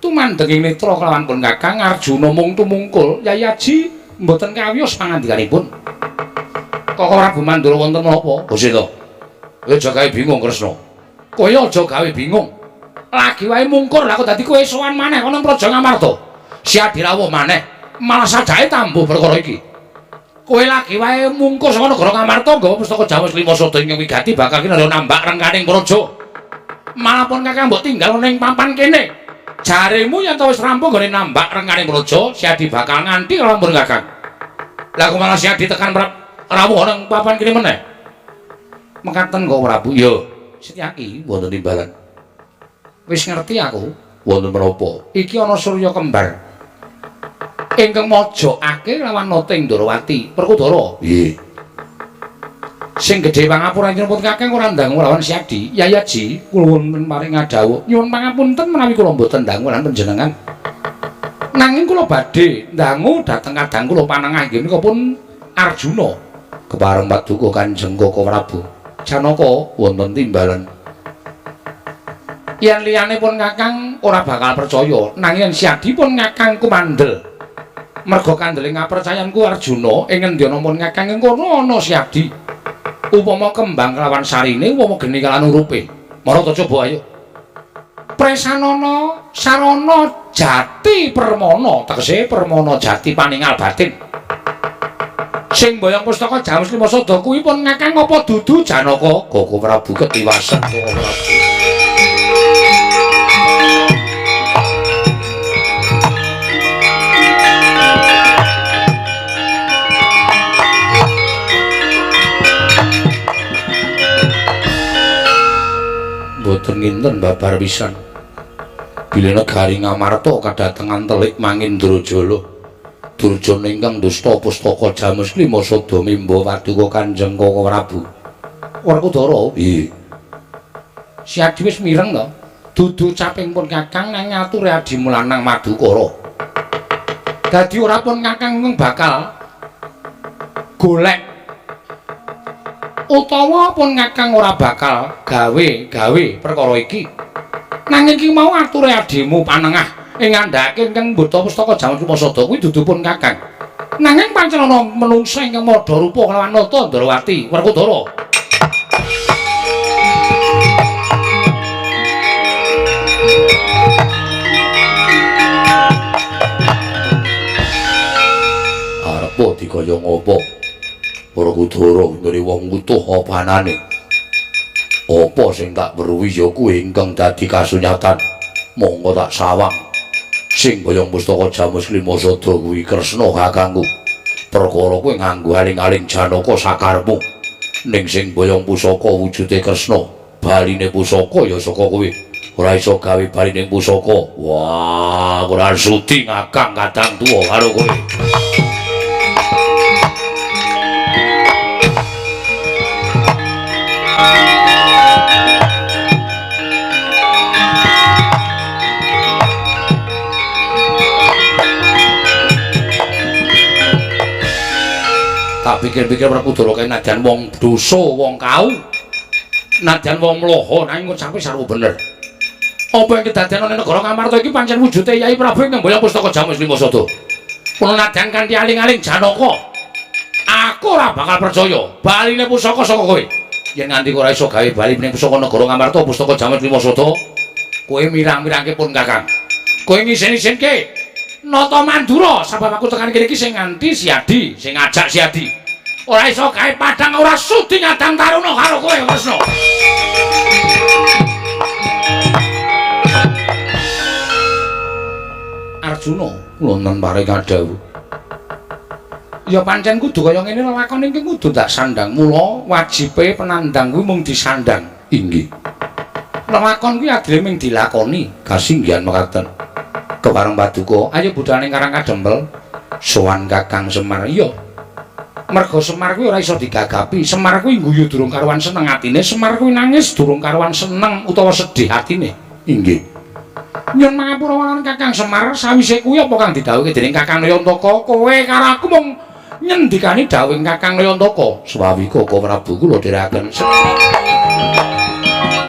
tumandhenging netra kelawan pun kakang Arjuna mung tumungkul Yayi Aji mboten kawiyos pangandikanipun. Koko Prabu Mandura wonten menapa? Gusita. Kowe aja gawe bingung Kresna. Kowe aja gawe bingung. Lagi wae mungkur lah kok dadi kowe sowan maneh ana Praja Ngamarta. Si Adi rawuh maneh malah sajake tambuh perkara iki. Kowe lagi wae mungkur saka negara Ngamarta nggawa pustaka Jamus Lima Sada ingkang wigati bakal kinarya nambak rengkaning praja. Malah pun kakang mbok tinggal ning papan kene. Jaremu yen to wis rampung nggone nambak rengkaning praja, si Adi bakal nganti lampun kakang. Lah kok malah si Adi tekan rawuh nang papan kene meneh. Mekaten kok Prabu. Ya, Setyaki wonten timbalan. Wis ngerti aku wonten menapa. Iki ana surya kembar ingkang mojokake lawan Noting Ndorowati, Werkudara. Nggih. Sing gedhe pangapura nyuwun kakang ora ndangu lawan Si Adi. Yayi Aji, kula wonten paring ngadhawuh. Nyuwun pangapunten menawi kula mboten ndangu lan panjenengan. Nanging kula badhe ndangu dhateng kadang kula panengah inggih menika pun Arjuna. Kepareng paduka Kanjeng Koko Prabu. Janaka wonten timbalan. Yen liyane pun kakang ora bakal percaya, nanging yen Si Adi pun kakang kumandel. Merga kandele ngapercayanku Arjuna ing ngendi ana pun Kakang ing kono ana Siadi. Upama kembang kelawan sarine, upama geni kalawan urupe. Marata coba ayo. Presanana sarana jati permana, tegese permana jati paningal batin. Sing mboyong pustaka Jamus Lima Sada kuwi pun Kakang apa dudu Janaka? Koko Prabu ketiwasen Koko Prabu. Mboten nginten babar pisan. Bilih negari Ngamarta kadatengan telik Mangindrajala. Durjana ingkang dusta pustaka Jamus Lima Sada mimba paduka Kanjeng Koko Prabu. Werkudara, nggih. Siadi wis mireng to. Dudu caping pun Kakang nang ngature adimu lanang Madukara. Dadi ora pun Kakang bakal golek utawa pun Kakang ora bakal gawe-gawe perkara iki. Nanging iki mau ature adimu panengah ing ngandhake ingkang mbeta pustaka Jamus Lima Sada kuwi dudu pun Kakang. Nanging pancen ana menungsa ingkang madha rupa kelawan Nata Ndrawati Werkudara. Arepa dikaya ngapa? Werkudara ngene wong utuh apa anane? Apa sing tak weruhi ya kuwi ingkang dadi kasunyatan. Monggo tak sawang. Sing boyong pustaka Jamus Lima Sada kuwi Kresna kakangku. Perkara kuwi nganggo aling-aling Janaka sakarepmu. Ning sing boyong pusaka wujude Kresna, baline pusaka ya saka kowe. Ora iso gawe baline pusaka. Wah, ora sudi ngakang kadang tuwa karo kowe. Tak pikir-pikir Werkudara kae nadyan wong dosa, wong kau, nadyan wong mloho, nanging ngucape sarwa bener. Apa yang kedadean ana negara Ngamarta iki pancen wujude Yai Prabu ingkang mboyong pustaka Jamus Lima Sada. Mula nadyan kanthi aling-aling Janaka, aku ora bakal percaya baline pusaka saka kowe. Yen nganti ora iso gawe bali ning pusaka negara Ngamarta pustaka Jamus Lima Sada, kowe mirang-mirangke pun Kakang. Kowe ngisin-isinke Nata Mandura sebab aku tekan kene iki sing nganti Siadi, sing ngajak Siadi. Ora iso gawe padang ora sudi ngadang taruna karo kowe Kresna. Arjuna wonten paring kadhawuh. Ya pancen kudu kaya ngene lelakon iki kudu tak sandang. Mula wajibe penandang kuwi mung disandang. Inggih. Lelakon kuwi adile mung dilakoni. Kasinggihan mekaten. Kepareng paduka, ayo budal ning Karang Kadempel. Sowan Kakang Semar. Iya. Merga Semar kuwi ora iso digagapi. Semar kuwi guyu durung karuan seneng atine, Semar kuwi nangis durung karuan seneng utawa sedih atine. Inggih. Nyun mangapura marang Kakang Semar, sawise kuwi apa kang didhawuhke dening Kakang Nayantaka? Kowe karo aku mung nyendikani dhawuhing Kakang Nayantaka. Swawi Koko Prabu kula dherekaken.